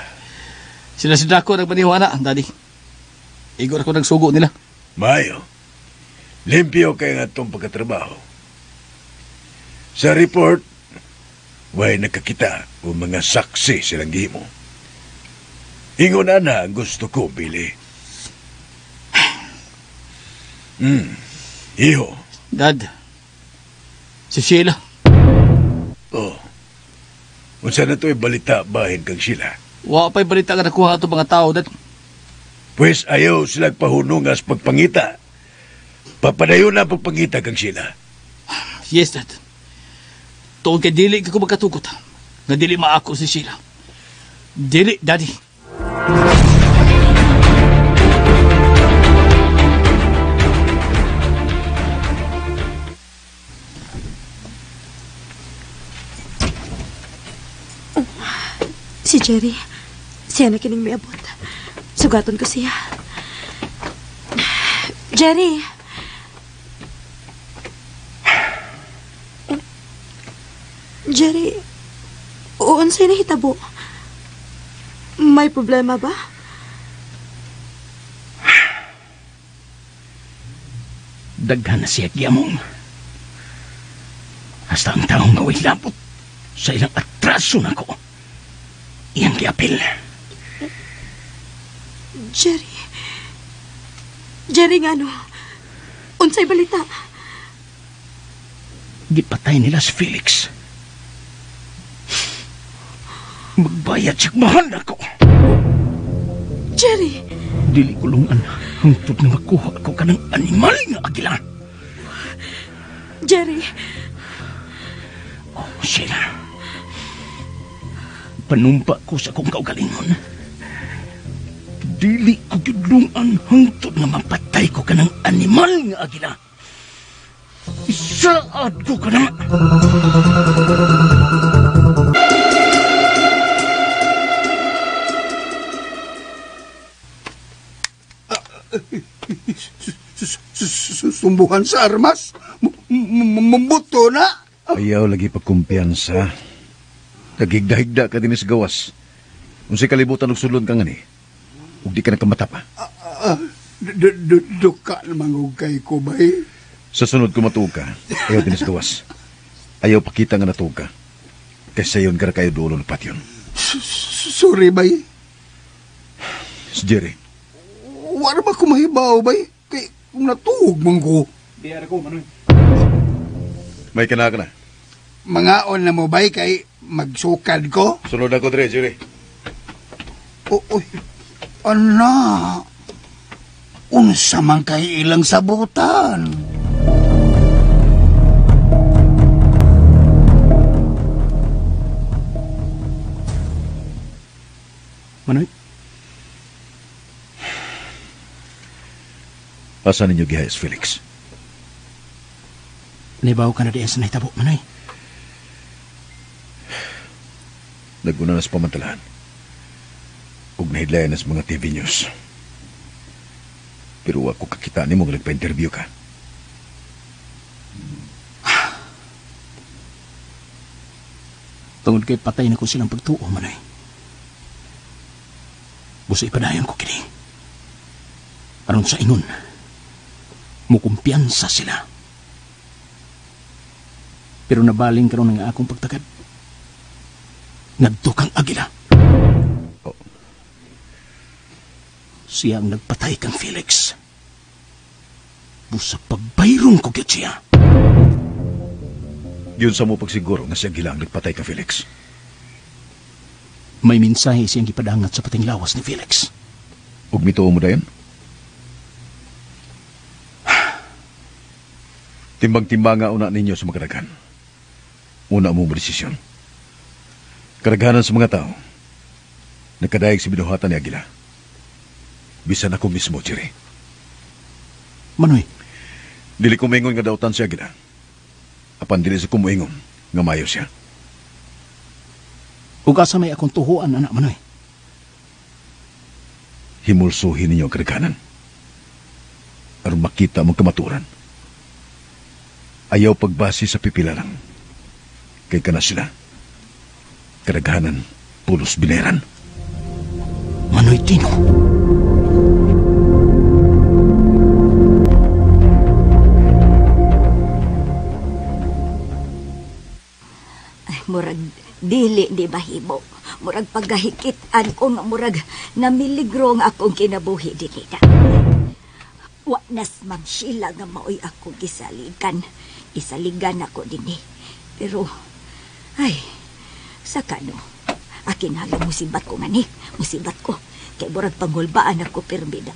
Sila si Draco nagpaniwana, Daddy. Igor ako nagsugo nila. Maayo. Limpyo kay nga itong pagkatrabaho. Sa report, way nakakita o mga saksi silang gihimo. Ingon na ang gusto ko, Billy. Iho. Dad, si Sheila. Oh. Unsa na to'y balita bahin kang Sheila? Wa pa'y balita nga nakuha ato mga tao, Dad. Pwes ayaw sila pahunungas pagpangita. Papadayon na pagpangita kang Sheila. Yes, Dad. Tuon kay dili ka ko magkatugot. Nga dili maako si Sheila. Dili, Daddy. Si Jerry, siya na kining miabot. Sugaton ko siya. Jerry! Jerry, unsay nahitabo? May problema ba? Daghan na siya giyamong. Hasta ang taong nga way labot sa ilang atraso nako. Iyang giapil. Jerry. Jerry nga no. Unsay balita? Gipatay nila si Felix. Magbayad siya mahal nako. Jerry! Dili kulungan hangtod na makuha ko kanang animal nga agila. Jerry! Oh, Sheila. Panumpa ko sa akong kaugalingon. Dili ko gidlungan hangtod nga mapatay ko kanang animal nga agila. Isaad ko kana. Sumbuhan sa armas? Mubuto na? Ayaw lagi pagkumpiyansa. Nagigda-higda ka din sa gawas. Unsay kalibutan og sulod ka nga ni. Ug di ka nagkamata pa. Duka naman og kay ko bay. Sa sunod kung matuog ka, ayaw din sa gawas. Ayaw pakita nga natuog ka. Kaysa yun ka kayo dulo ng patyon. Sorry bay. Si Jerry. Wala ba kumahibaw bay? Kay kung natuog man ko. Biyara ko, Manoy. May kanaka na. Mangaon na mo bay kay magsukad ko? Sunod ako dre, Jerry. Oh, oy. Ana. Unsa man kay ilang sabutan? Manoy? Asa ninyo gihayas, Felix? Nibaw ka na diyan sa nahitabo, Manoy. Naguna na sa pamantalahan. Ug nahidlayan na sa mga TV news. Pero ako kakita ni mo nga nagpa-interview ka. Tungod kay patay na ko silang pagtuo, Manoy. Busa ipadayon ko kini. Aron sa ingon, mukumpiyansa sila. Pero nabaling karon ang akong pagtagad. Ngadto kang Agila. Oh. Siya ang nagpatay kang Felix. Busa pagbayron ko gyud siya. Yun sa mo pagsiguro nga si Agila ang nagpatay kang Felix. May mensahe siyang gipadangat sa pating lawas ni Felix. Ug mituo mo dayon? Timbang-timbang nga una ninyo sa mga kadaghan. Una mo desisyon. Kadaghanan sa mga tao, nakadayag sa binuhatan ni Agila. Bisan ako mismo, Jerry. Manoy. Dili ko maingon nga dautan si Agila. Apan dili sa kumuingon nga mayo siya. Ug asa may akong tuhuan, anak Manoy? Himulsuhin ninyo ang kadaghanan. Aron makita mong kamaturan. Ayaw pagbase sa pipila lang. Kay kana sila. Kadaghanan, pulos bineran. Manoy Tino. Ay, murag dili di mahimo. Murag pagkahikitan ko nga murag namiligro nga akong kinabuhi dinhi na. Wa nas Ma'am Sheila nga maoy ako gisaligan. Gisaligan ako dinhi. Pero ay, sa kano, akin halang musibat ko nga ni. Musibat ko. Kay murag pangulbaan ako pirmida.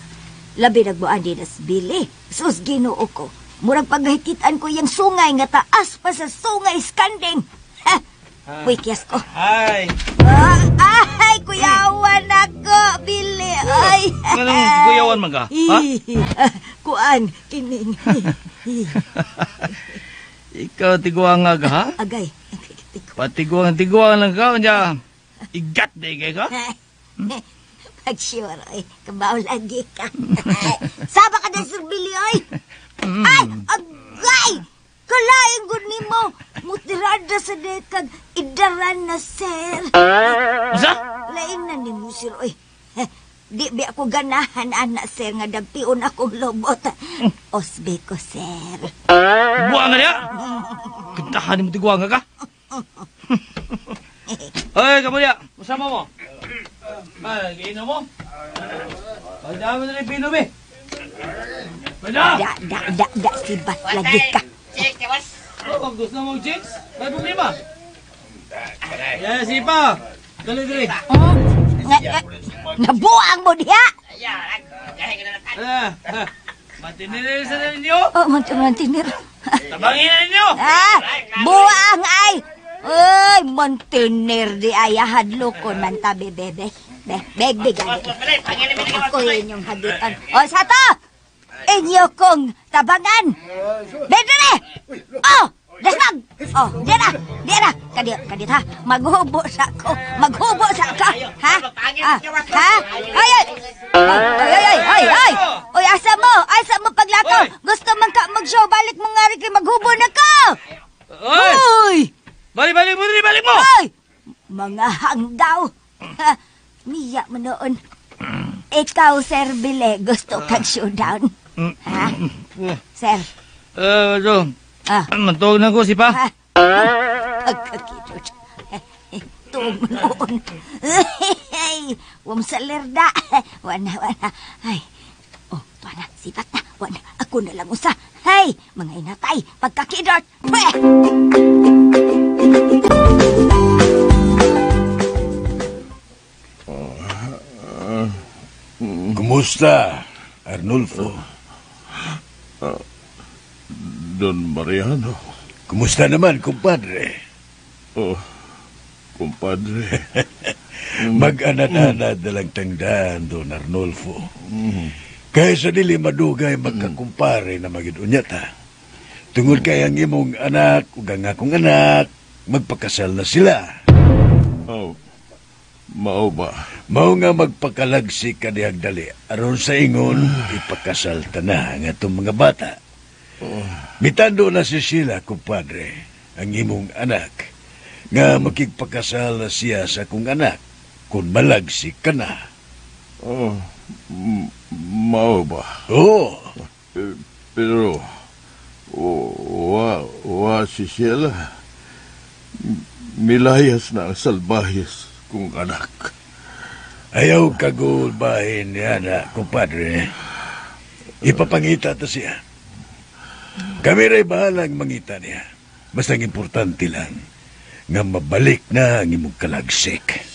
Labi nagbuan din as bili. Sus, Ginoo ko. Murag pagkahikitan ko yung sungay nga taas pa sa sungay skanding. Ha! Uy, kiyas ko. Ay! Ay, kuyawan ako, Billy. Ay! Anong kuyawan man ka? Ha? Kuan, kining. Ikaw, tiguang nga ka, ha? Agay. Patiguang-tiguang lang ka. Unya, igat na ikay ka? Pag-sure, ay. Kabaw lagi ka. Saba ka na, Sir Billy, ay! Ay, agay! Kalaing gud nimo. Mutirada sa dekag idaran na, sir. Usa? Lain na nimo, sir, oy. Di bi ako ganahan, anak, sir, nga dagpion akong lobot. Osbe ko, sir. Buang nga niya! Kantahan mo tiguang ka? Oy, kamo niya. Masama mo. Ay, giinom mo. Pagdama na rin pinom eh. Pagda! Da, da, da, da, sibat lagi ka. Oh, kung gusto mong chicks, may problema. Yan, sipa. Dali, dali. Nabuang mo diha! Mantinir sa ninyo? Oh, mantinir. Tabangin na ninyo! Ah, buang ay! Uy, mantinir di ay hadlokon man tabi, bebe. Be, beg, beg. Ako inyong hagitan. O, sato! Inyo kong tabangan! Bebe! Oh! Dasmag! Oh, diyan na! Diyan na! Kadit, kadit ha! Maghubo sa ko! Maghubo sa ka! Ha? Ah, ha? Ay, ay! Ay, ay, ay, ay, ay! Oy, asa mo? Asa mo paglakaw? Gusto man ka mag-show, balik mo nga rin kay maghubo na ka! Oy! Uy! Balik, balik mo, balik mo! Ay! Mga hanggaw! Ha, niya mo noon. Ikaw, Sir Bile, gusto kang showdown. Ha? Sir? So, mantog na ko, sipa. Pagkakitod. Tuog mo noon. Huwag sa lerda. Wana, wana. Ay. Oh, tuwa na. Sipat na. Wana. Ako na lang usa. Ha? Hey, mga inatay, pagkakidart. Pweh! Kumusta, Arnulfo? Don Mariano. Kumusta naman, kumpadre? Oh, kumpadre. Mag-anad-anad na lang tangdaan, Don Arnulfo. Kaysa dili madugay magkakumpare na magid unya ta. Tungod kay ang imong anak ug ang akong anak, magpakasal na sila. Oh, mao ba? Mao nga magpakalagsik ka dihag dali. Aron sa ingon, ipakasal ta na ang atong mga bata. Oh. Mitando na si Sheila, kumpadre, ang imong anak, nga makigpakasal na siya sa akong anak kung malagsik ka na. Oh, mao ba? Oo. Pero, wa si Sheila. Milayas na ang salbahis kong anak. Ayaw kagulbahin niya na, kumpadre. Ipapangita ta siya. Kami ra'y bahalang mangita niya. Basta ang importante lang, nga mabalik na ang imong kalagsik.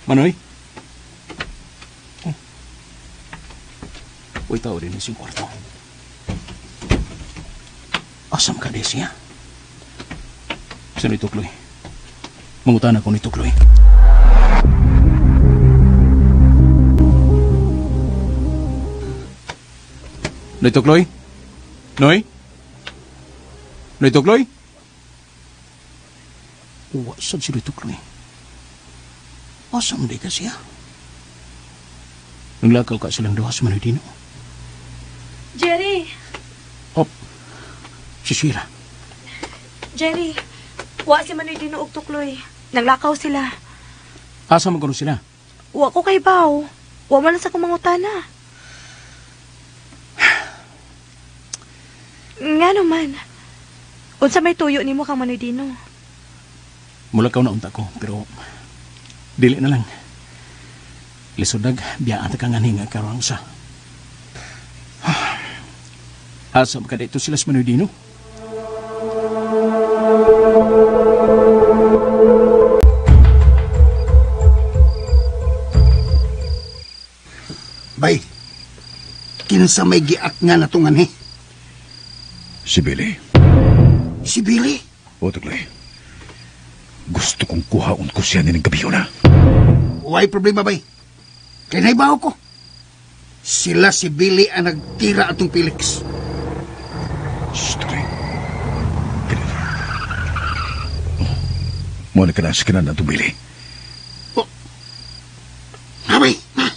Manoy? Oh. Uy, tao rin siyang kwarto. Asam ka di siya? Saan ni Tukloy? Mangutan ako ni Tukloy. Noy Tukloy? Noy? Noy Tukloy? Uwa, saan si Noy Tukloy? Asam di ka siya? Naglakaw ka silang duha sa Manoy Dino. Jerry! Hop! Si Sheila. Jerry! Wa si Manoy Dino og Tukloy. Naglakaw sila. Asa man kuno sila? Wa ko kay baw. Wa man lang sa kumangutana. Nga naman. Unsa may tuyo nimo kang Manoy Dino? Mulakaw na unta ko, pero dili na lang. Lisudag, biyaan ta kang aning karon sa. Asa ka dito sila sa Manoy Dino? Bay, kinsa may giat nga natungan eh? Si Billy. Si Billy? O, Tukloy. Gusto kong kuhaon ko siya nining gabi na. Way problema, bay. Kaya naibaw ko. Sila si Billy ang nagtira atong Felix. Shh, Tukloy. Ganito. Oh, muna ka na sa kanan atong Billy. Oh. Abay, ha?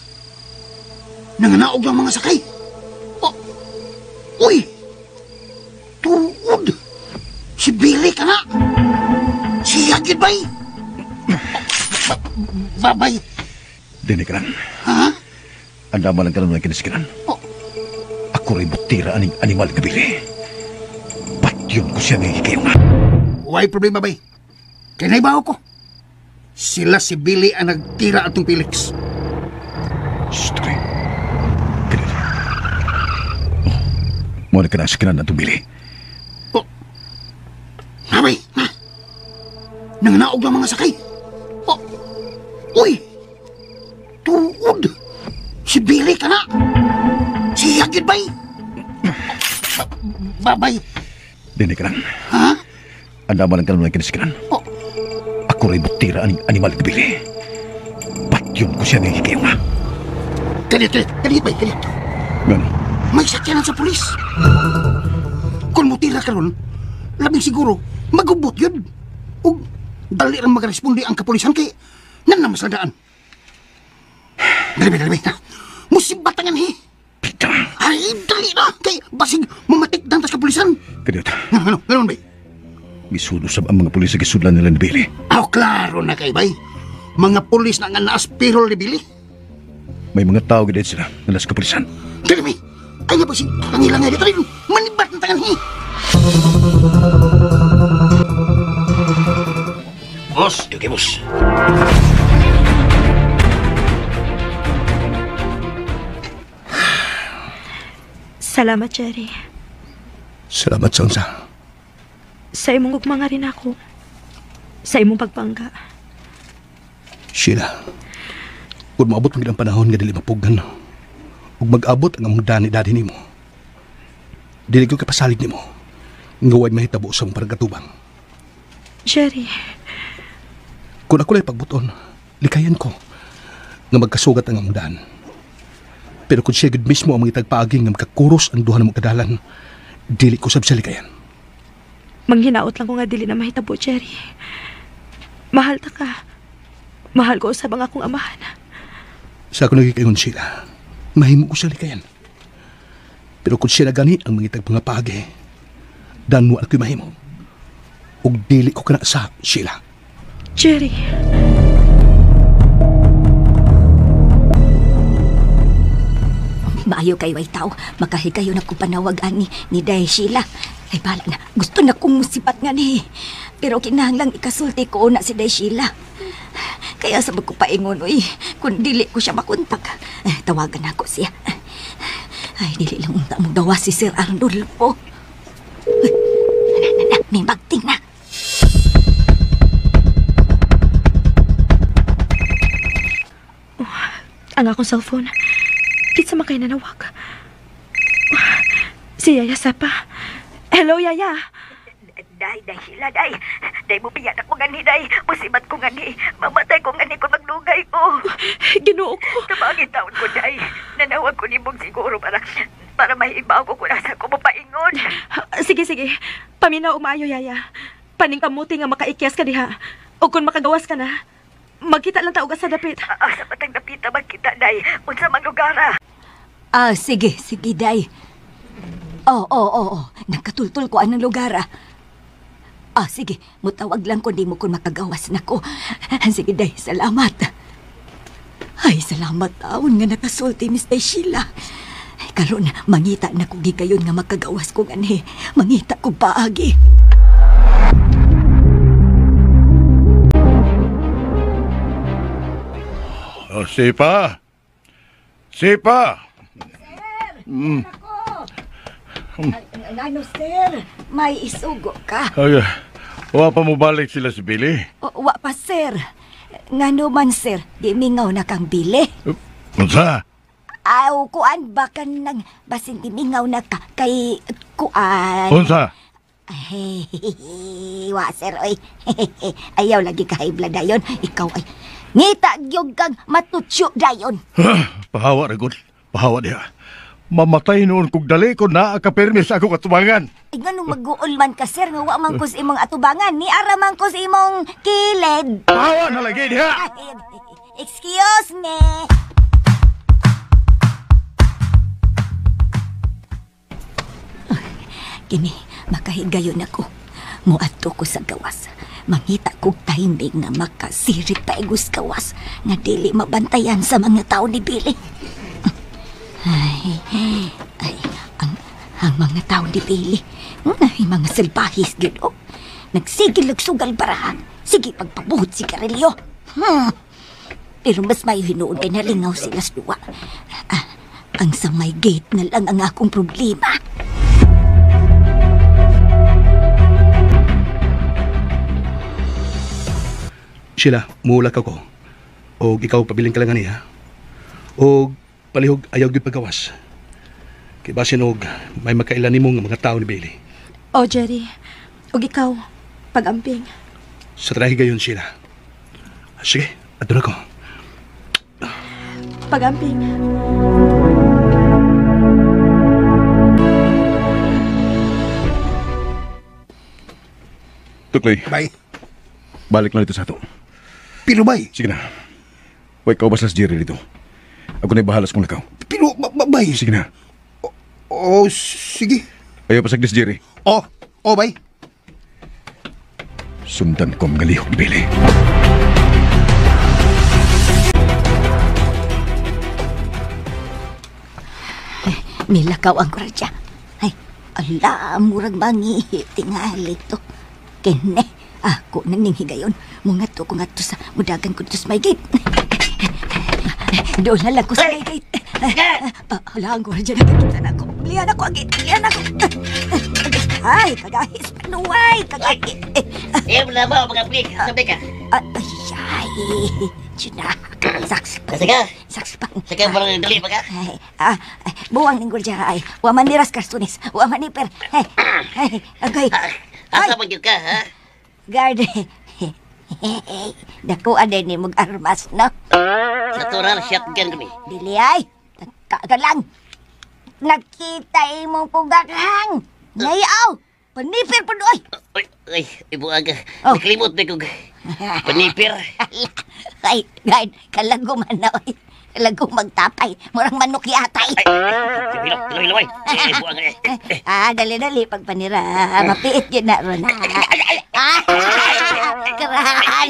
Nanganaog lang mga sakay. Oh. Uy! Tuod! Si Billy ka na! Siya gid bay! Babay! Dini ka lang. Ha? Andama lang ka naman ang kinasikinan. Oh. Ako rin butira aning animal nga Billy. Patyon ko siya ngayong na. Way problema bay. Kaya naibaw ko. Sila si Billy ang nagtira atong Felix. Shh, Tukloy. Ganito. Oh, muna ka na sa kanan atong Billy. Oh. Abay, ha? Nanganaog lang mga sakay. Oh. Uy! Tuod! Si Billy ka na! Siya gid bay! Babay! Dini ka lang. Ha? Andama lang ka naman ang kinasikinan. Oh. Ako rin butira aning animal nga Billy. Patyon ko siya ngayong kayo na. Kanit, kanit, bay, kanit. Gano? May sakyanan sa pulis. Kung mutira ka ron, labing siguro, magubot yun. O dali rin magresponde ang kapulisan kay nan na masladaan. Dali, dali, dali. Musibat ang anhi. Pita. Ay, dali na. Kay basig mamatik dantas kapulisan. Kanit. Ano, ano, bay? Misudo sab ang mga pulis sa gisudlan nila ni Billy. Aw, klaro na kay bay. Mga pulis na nga naaspirol ni Billy. May mga tao gid sila na nasa kapulisan. Dali, bay. Ay nga ba si ang ilang nga dito rin. Manibat ng tangan hi. Boss. Okay, boss. Salamat, Jerry. Salamat sa unsa. Sa imong ugma nga rin ako. Sa imong pagpangga. Sheila, kung maabot man ang panahon nga dili mapugan, ug mag-abot ang among dani dadi nimo. Dili ko kapasalig nimo nga way mahitabo sa among pargatubang. Jerry, kung ako lay pagbuton, likayan ko nga magkasugat ang among daan. Pero kung siya gud mismo ang mga itagpaaging nga magkakuros ang duha na mong kadalan, dili ko sab siya likayan. Manghinaot lang ko nga dili na mahitabo, Jerry. Mahal ta ka. Mahal ko usab ang akong amahan. Sa ako nagikaingon sila, mahimo ko siya likayan. Pero kung siya na gani ang mga itag mga paagi, dan mo ako'y mahimo. Ug dili ko kana sa Sheila. Jerry. Maayo kayo ay tao, makahigayon ako panawag ani ni Day Sheila. Ay bala na, gusto na kong musipat nga ni. Pero kinahanglang ikasulti ko na si Day Sheila. Kaya sa magkupaingon, uy, kung dili ko siya makontak, tawagan ako siya. Ay, dili lang unta mong gawa si Sir Arnulfo. Ay, na, may magting na. Oh, ang akong cellphone. Kitsa man kayo nanawag. Si Yaya Sepa. Hello, Yaya. Day, day, Sheila, day. Day, mubiyan ako gani, day. Musibat ko gani. Mamatay ko gani kung maglugay ko. Ginoo ko. Tabangin taon ko, day. Nanawag ko nimong siguro para mahibaw ko kung nasa ko mapaingon. Sige, sige. Paminaw umaayo, Yaya. Paningkamuti nga makaikyas ka diha. O kung makagawas ka na, magkita lang tao ka sa dapit. Sa batang dapita magkita, day. Unsa mang lugar, ah. Ah, sige, sige, day. Oo. Nagkatultul ko anong lugar, ah. Ah, sige. Mutawag lang ko, di mo kun makagawas na ko. Sige, day. Salamat. Ay, salamat taon nga nakasulti, Miss Day Sheila. Ay, karon, mangita na ko gigayon nga makagawas ko gani. Mangita ko paagi. Oh, Sipa! Sipa! Sir! Ako! Ano, sir? May isugo ka. Ay, wa pa mo balik sila si Billy? O, wa pa, sir. Ngano man, sir, di mingaw na kang Billy. Unsa? Aw, kuan ba ka nang basin di mingaw na ka kay kuan. Unsa? Ay, wa, sir, oy. Ayaw lagi kaibla dayon. Ikaw ay ngita gyud kang matutyo dayon. Pahawa ra gud. Pahawa diha. Mamatay noon kung dali ko na akapirmi sa akong atubangan. Ay, nganong mag-uol man ka, sir, nga wa man ko sa imong atubangan. Ni ara man ko sa imong kilid. Pahawa na lagi diha. Excuse me. Kini, makahigayon ako. Muadto ko sa gawas. Mangita kog timing nga makasirit paigos gawas nga dili mabantayan sa mga tao ni Billy. Ay, ang mga tao ni Billy, ay, mga salbahis gid oh. Nagsigil sugal barahan. Sige pagpabuhot si sigarilyo. Pero mas may hinuon kay nalingaw sila sa duwa. Ang sa may gate na lang ang akong problema. Sheila, muulak ako. O ikaw pabiling ka lang niya. O palihog ayaw gyud pagawas. Kay basin og may makailan nimo nga mga tao ni Bailey. Oh, Jerry. Og ikaw, pag-amping. Sa trahe gayon, Sheila. Sige, adto na ko. Pag-amping. Tukloy. Bye. Balik lang dito sa ato. Pero bay. Sige na. Huwag ikaw basta si Jerry dito. Ako na'y bahala sa kong lakaw. Pero, bay. Sige na. Oh, sige. Ayaw pa saglis, Jerry. Oh, bay. Sundan ko ang galihok ni Billy. Nilakaw ang kwartya. Ay, ala, murag mangihi, tingali to. Kene, Ako nang ning higayon. Mungadto ko ngadto sa mudagan ko dito sa may gate. Doon na lang ko sa may gate. Hala, ang gwardiya nakakita na ako. Lihan ako, agit. Lihan ako. Ay, kagahis. Panuway, kagahis. Eh, wala ba mga plik? Sabi ka. Ay, ay. Diyan na. Sakspan. Sige. Sakspan. Sige, parang dali pa ka. Ay, buwang ning gwardiya. Ay, waman ni Ras Carstunes. Waman ni Per. Ay, ay, agay. Asa man gyud ka, ha? Guard. Dako aday ni mong armas, no? Natural shotgun kami. Dili ay. Tagka ka lang. Nakita imong pugakhang. Nayaw. Panipir pa doy. Ay, ay, ibuag. Oh. Nakalimot na kong panipir. Ay, guard, kalago man na, oy. Kalago magtapay. Murang manok yatay. Hilok, hilok, hilok. Ay, buang. Ah, dali-dali pagpanira. Mapiit yun na ron. Ah, karahan.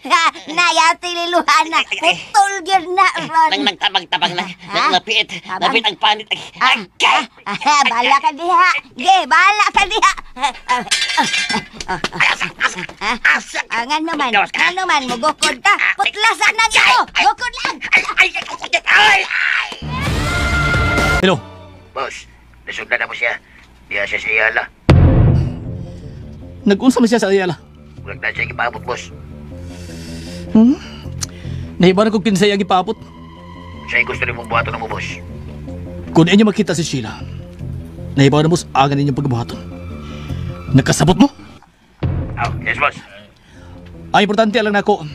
Da, nayati liluhana. Putol yun na ron. Nang nagtabang-tabang na. Napiit. Napiit ang panit. Bala ka diha. Ge, bala ka diha. Nga naman, nga naman, mugukod ka. Putlasan na ito. Gukod lang. Hello. Boss, nasundan na mo siya. Diya siya sa Ayala. Nag-unsa man siya sa Ayala? Murag na siya gipaabot, boss. Nahibaran ko kinsay ang gipaabot. Siya gusto rin mong buhaton na mo, boss. Kung inyo makita si Sheila, nahibaran mo sa agan ninyong pagbuhaton. Nagkasabot mo? Oh, yes, boss. Ang importante lang nako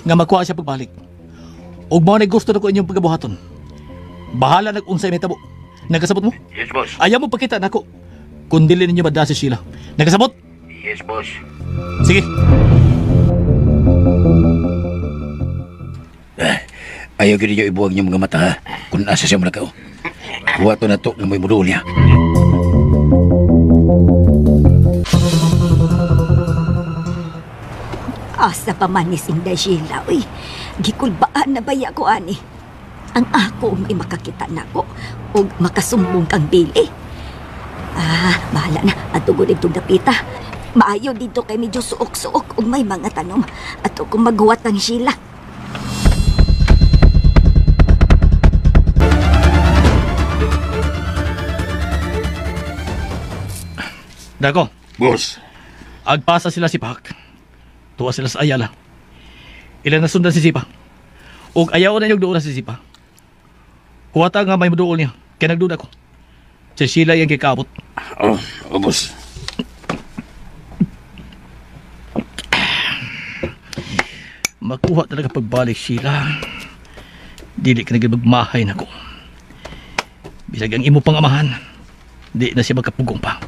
nga makuha siya pagbalik. Ug mao na gusto nako inyong pagbuhaton. Bahala nag-unsay may tabo. Nagkasabot mo? Yes, boss. Ayaw mo pakita nako. Kung dili ninyo madala si Sheila. Nagkasabot? Yes, boss. Sige. Ayaw gid ninyo ibuwag niyong mga mata, ha? Kung asa siya malakaw. Kuha to na to ng may mudol niya. Asa pa man ni Sinday Sheila, uy. Gikulbaan na baya ko, ani. Ang ako may makakita nako og makasumbong kang Billy. Ah, bahala na. Ato gud itong dapita. Maayo dito kay medyo suok-suok og may mga tanom. Ato kung maghuwat ang Sheila. Dako. Boss. Agpasa sila si Pak. Tuwa sila sa Ayala. Ilan nasundan si Sipa. Og ayaw na niyog doon na si Sipa. Huwata nga may muduol niya. Kaya nagduda ko. Si Sheila yung kikabot. Oh, oh, boss. Makuha talaga pagbalik, Sheila. Dili ka naging magmahay na ko. Bisag ang imo pang amahan, di na siya magkapugong pa.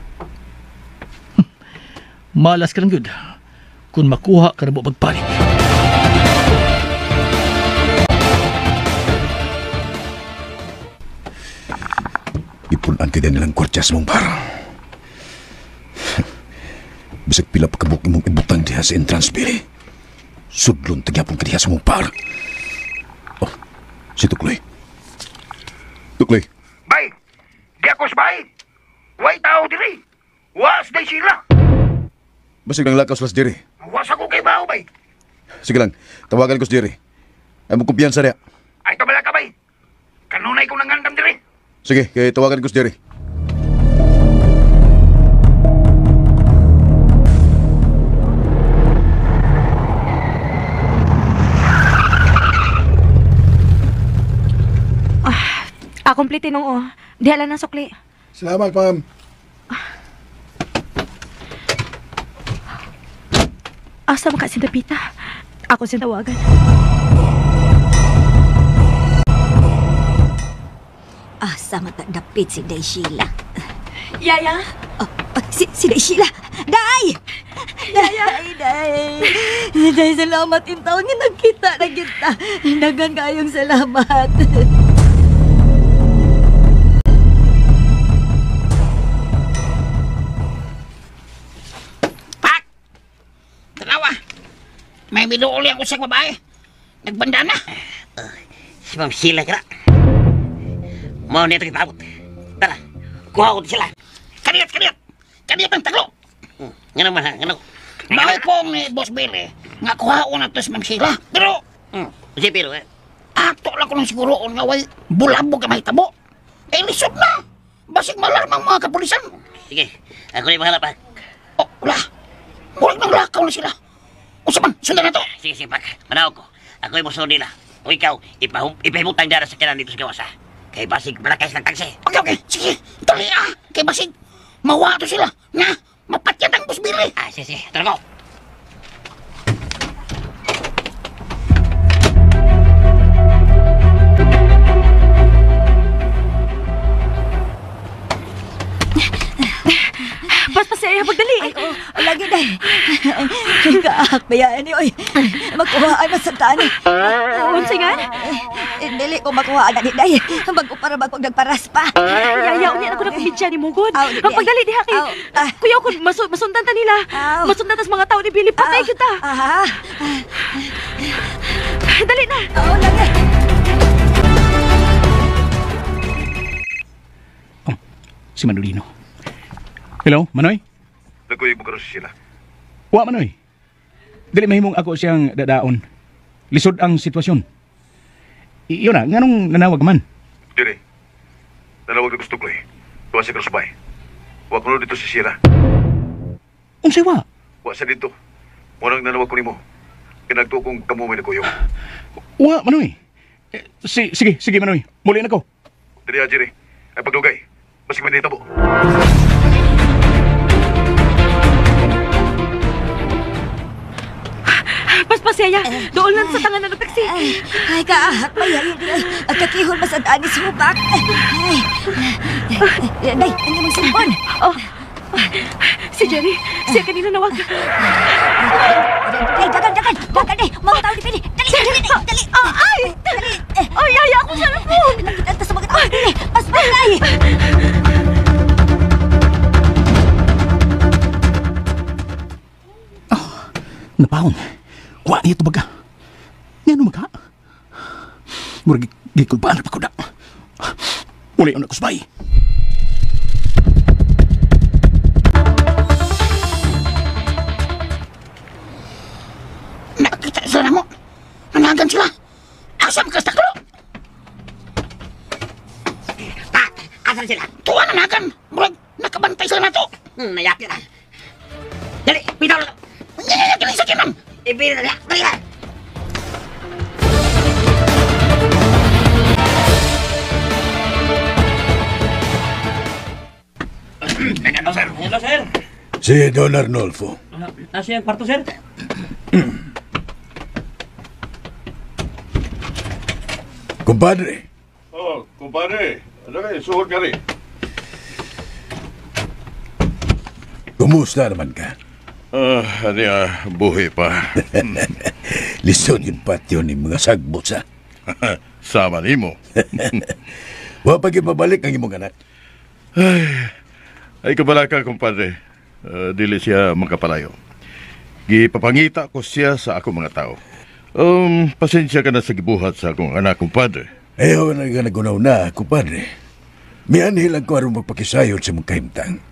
Malas ka lang yun. Kung makuha ka na mo pagbalik. Ipunan ka din nilang kwartya sa mong bar. Bisag pila pa kabuk imong ibutang diha sa entrance, Billy. Sudlon tagyapon ka diha sa mong bar. Oh, si Tukloy. Tukloy. Bay! Di ako sa bay! Way tao diri! Was day sila! Basig lang lakaw sila sa diri. Was ako kay bao, bay! Sige lang, tawagan ko sa diri. Ay mo kumpiyansa niya. Ay, tabala ka, bay! Kanunay kong nangandam diri! Sige, kay tawagan ko si Jerry. Ah, complete nung oh. Dihala ng sukli. Salamat, ma'am. Asa man ka si Dapita? Ako si tawagan. Asa matadapit si Day Sheila. Yaya? Oh, si Day Sheila! Day! Day, Day! Day, salamat in taon nga nagkita na kita. Dagan kayong salamat. Pak! Tanawa! May minuuli ang usang babae. Nagbanda na. Si Ma'am Sheila ka na. Mao na ito ipabot. Tara, kuha ko sila. Kaniyat, kaniyat! Kaniyat ang taglo! Nga naman ha, nga. Mao pong ni Boss Billy nga kuhaon na to si Ma'am Sheila. Pero Kasi pero eh. Ato lang ko ng siguroon nga way bulabog ka mahitabo. Eh lisod na. Basig malarmang mga kapulisan. Sige, ako rin bahala, Pak. Oh, wala. Murag nang lakaw na sila. Unsa man, sundan na to. Sige, sige, Pak. Manawag ko. Ako yung musunod nila. O ikaw, ipahimutang dara sa kanan dito sa gawas, ha? Kay basig malakay silang taksi. Okay, okay. Sige, dali ah. Kay basig, mawa to sila. Na, mapatyat ang Boss Billy. Ah, sige, sige. Tara ko. Paspas si Aya, pagdali. Ay, oh, lagi na. Kaak, bayaan ni, oy. Makuhaan na sa taan. Unsa nga? Dili ko makuhaan na ni Day. Bago para bago nagparas pa. Yaya, unya na ko na kumidya ni Mugod. Ang pagdali diha kay kuya ko masundan ta nila. Masundan tas mga tao ni Billy. Patay kita. Aha. Dali na. Oo, lagi. Oh, si Manolino. Hello, Manoy? Nagkuyog mo karon si Sheila. Wa, Manoy. Dili mahimong ako siyang dadaon. Lisod ang sitwasyon. Iyon na, nganong nanawag man? Dili. Nanawag na gusto ko eh. Tuwa siya karon sabay. Wa kuno dito si Sheila. Unsay wa? Wa siya dito. Munang nanawag ko nimo. Kinagtuo kong kamo may nagkuyog. Wa, Manoy. Sige, sige, Manoy. Muli na ko. Dili, Jerry. Ay paglugay. Basig man dito po. Paspas si Aya. Doon lang sa tangan na ng taksi. Ay, kaahak, may ay, kakihol mas ang anis hubak. Ay, Day, ang imong cellphone. Oh, si Jerry, siya kanina nawag. Day, dagan, dagan, dagan, day. Mga tao ni Billy. Dali, dali, dali, dali. Ay! Dali. Ay, Yaya, akong cellphone. Nakita sa mga tao ni Billy. Paspas, day. Oh, napahon. Wa niya ito baga. Nga ano magka? Murag gikulbaan pa ko na. Uli ang nakusbay. Nakakita sila na mo. Nanagan sila. Asa makastaklo? Pak, asa sila? Tuwa nanagan. Murag nakabantay sila na to. Nayapit na. Dali, bitaw na. Dali sa kinan. Ibili na, dali na. Hello, sir. Hello, sir. Si Don Arnolfo. Nasa yung kwarto, sir? Kumpadre. Oh, kumpadre. Ano kayo? Suhod ka rin. Kumusta naman ka? Ano buhi pa. Lisod yung patio ni mga sagbot sa. Sama nimo. Wa pa gyud mabalik ang imong anak. Ay kabala ka, kumpadre. Dili siya makapalayo. Gipapangita ko siya sa akong mga tao. Pasensya ka na sa gibuhat sa akong anak, kumpadre. Ayaw na ka nagunaw na, kumpadre. Mianhi lang ko aron magpakisayod sa mong kahimtang.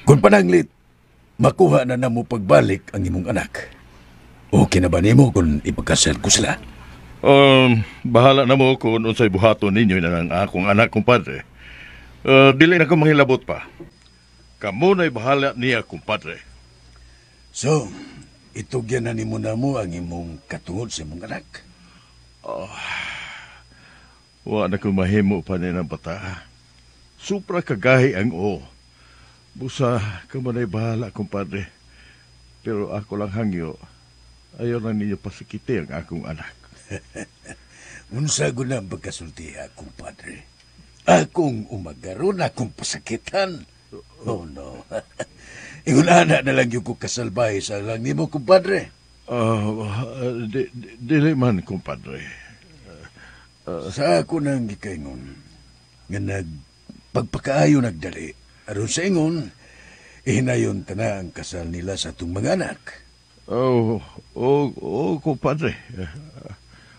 Kung pananglit, makuha na namo pagbalik ang imong anak. Okay na ba nimo kung ipagkasal ko sila? Bahala na mo kung unsay buhaton ninyo na ang akong anak, kumpadre. Dili na ko manghilabot pa. Kamo na'y bahala niya, kumpadre. So, itugyan na nimo na mo ang imong katungod sa imong anak. Oh, wa na ko mahimo pa ni ng bata. Supra kagahi ang o. Busa, kamo na'y bahala, kumpadre. Pero ako lang hangyo, ayaw lang ninyo pasikiti ang akong anak. Unsa ko na ang pagkasultiha, kumpadre. Akong umagaron, akong pasakitan. Oh no. Ingon ana na lang yung ko kasalbahe sa lang nimo, kumpadre. Dili man, kumpadre. Sa ako nang gikaingon, nga nagpagpakaayo nagdali, aron sa ingon, ihinayon ta na ang kasal nila sa atong mga anak. Oh, kumpadre.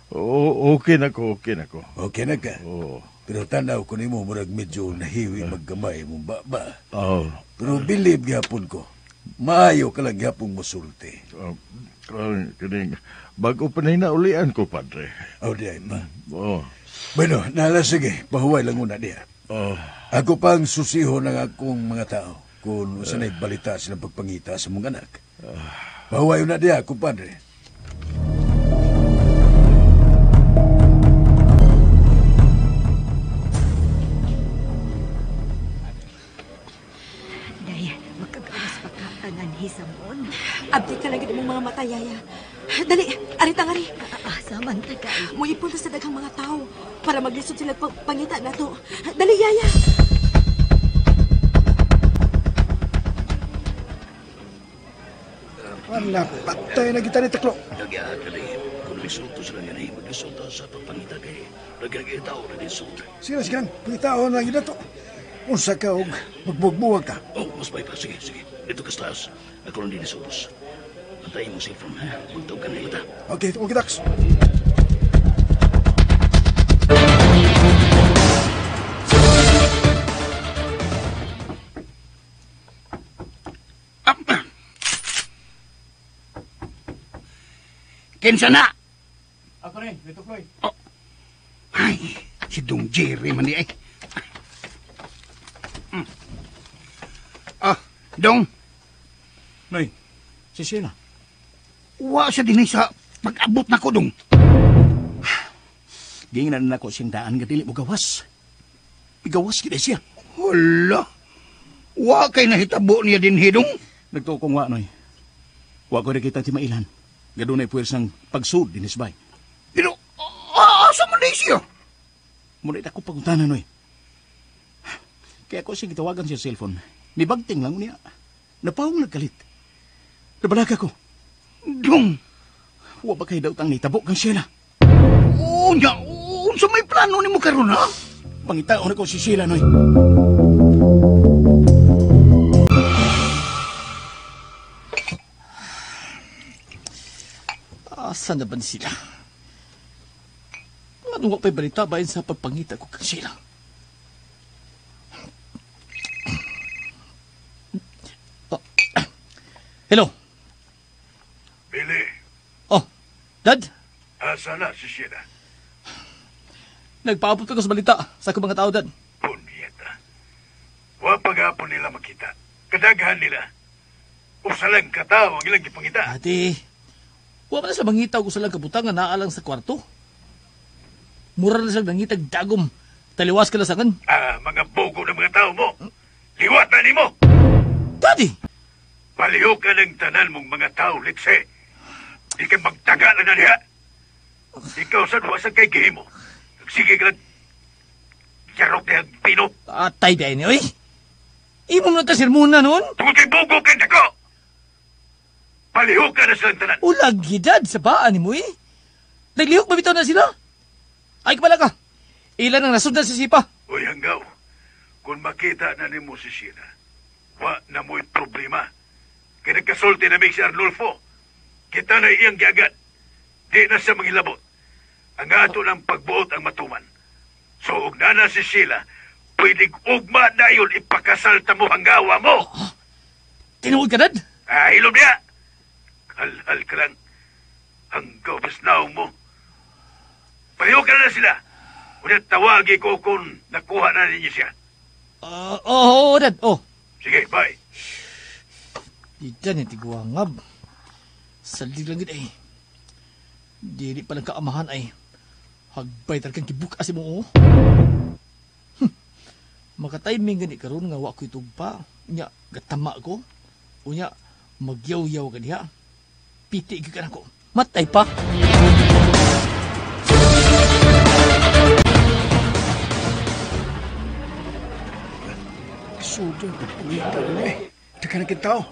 Oh, okay na ko, okay na ko. Okay na ka? Oh. Pero tanaw ko nimo murag medyo nahiwi maggamay mong baba. Oh. Pero believe gyapon ko, Maayo ka lang gyapong mosulti. Kining, bago pa na hinaulian ko, padre. Oh, di ay pa. Oh. Bueno, nala sige, pahuway lang una diya. Oh. Ako pang susiho ng akong mga tao kung uh, sanay balita silang pagpangita sa mong anak. Pahuway na diya, kumpadre. Day, makagawas pa ka tanan hisamon. Abdi ka lang gid mong mga mata, Yaya. Dali, aritang ari. Asa man ta kay. Muipon ta sa daghang mga tao para maglisod sila pangita nato. Dali, Yaya. Wala, patay na kita ni Taklo. Kung magsulto sila nga na, magsulto sa pagpangita kay nagkagay tao na nisulto. Sige, sige, pangitaon lang yun na to. Unsa ka og magbuwag ka. Oh, mas may pa. Sige, sige. Dito ka sa taas. Ako lang din isubos. Patayin mo cellphone, ha? Magtawag ka na ita. Okay, okay, Dax. Kinsa na? Ako rin, ito Floyd. Oh. Ay, si Dong Jerry man di ay. Ah, Dong. Nay, si Sheila. Wa siya din sa pag-abot na ko, Dong. Gingnan na ko siyang daan nga dili mo gawas. Igawas gid siya. Hala. Wa kay nahitabo niya din hidong. Nagtuo kong wa, Noy. Wa ko rin kita timailan. Gadunay puwersang pagsud din isbay. Pero, asa man di siya? Muna ako pagutanan, Noy. Kaya ako siya gitawagan siya cellphone. Nibagting lang niya. Napawang nagkalit. Nabalaga ko. Dong! Wa ba kay daw tang nitabo kang Sheila? Unya, unsa may plano nimo karon ha? Pangitaon ako si Sheila, Noy. Asa na ba sila? Ano nga pa'y balita bayan sa pagpangita ko kang Sheila? Oh. Hello? Billy. Oh, Dad? Asa na si Sheila? Nagpaabot ko sa balita sa akong mga tao, Dad. Punyeta. Wa pag-apon nila makita. Kadaghan nila. Usa lang katao ang ilang gipangita. Ate, wa man na sila mangita og usa lang kabutang nga naa lang sa kwarto. Mura na sila nangitag dagom. Taliwas ka lasangan. Ah, mga bogo ng mga tao mo. Liwat na nimo. Daddy! Paliho ka ng tanan mong mga tao, Litse. Di ka magtaga na na diha. Ikaw sa duwasan kay gihimo. Sige ka lang. Yarok na yung pino. Atay ba ni, oy? Imo na ta sermona noon? Tungod kay bogo kay dako. Palihok ka na silang tanan. Ulag gidad sa baan ni mo, eh. Naglihok ba bitaw na sila? Ay, kabala ka. Ilan ang nasundan sa sipa? Uy, hanggaw. Kung makita na nimo si Sheila, wa na mo'y problema. Kaya nagkasulti na si Arnulfo. Kita na iyang giagad. Di na siya mangilabot. Ang ato ng pagbuot ang matuman. So, og na na si Sheila, pwedeng ugma na yun ipakasal ta mo hanggawa mo. Oh, tinuod ka, Dad? Ah, hilom niya. Halhal ka lang. Hanggaw pasnaw mo. Pareho ka na sila. Ngunit tawagi ko kung nakuha na ninyo siya. Oo, Dad. Oh. Sige, bye. Di dyan, tiguangab. Salig lang gid ay. Dili pa lang kaamahan ay. Hagbay talagang gibukas mo, oh. Makatiming gani karon nga wa ko'y tugpa. Unya, gatama ko. Unya, magyaw-yaw ka diha. Piti gyud ka nako. Matay pa. Sudah, pagpangita na eh. Teka na kita, oh.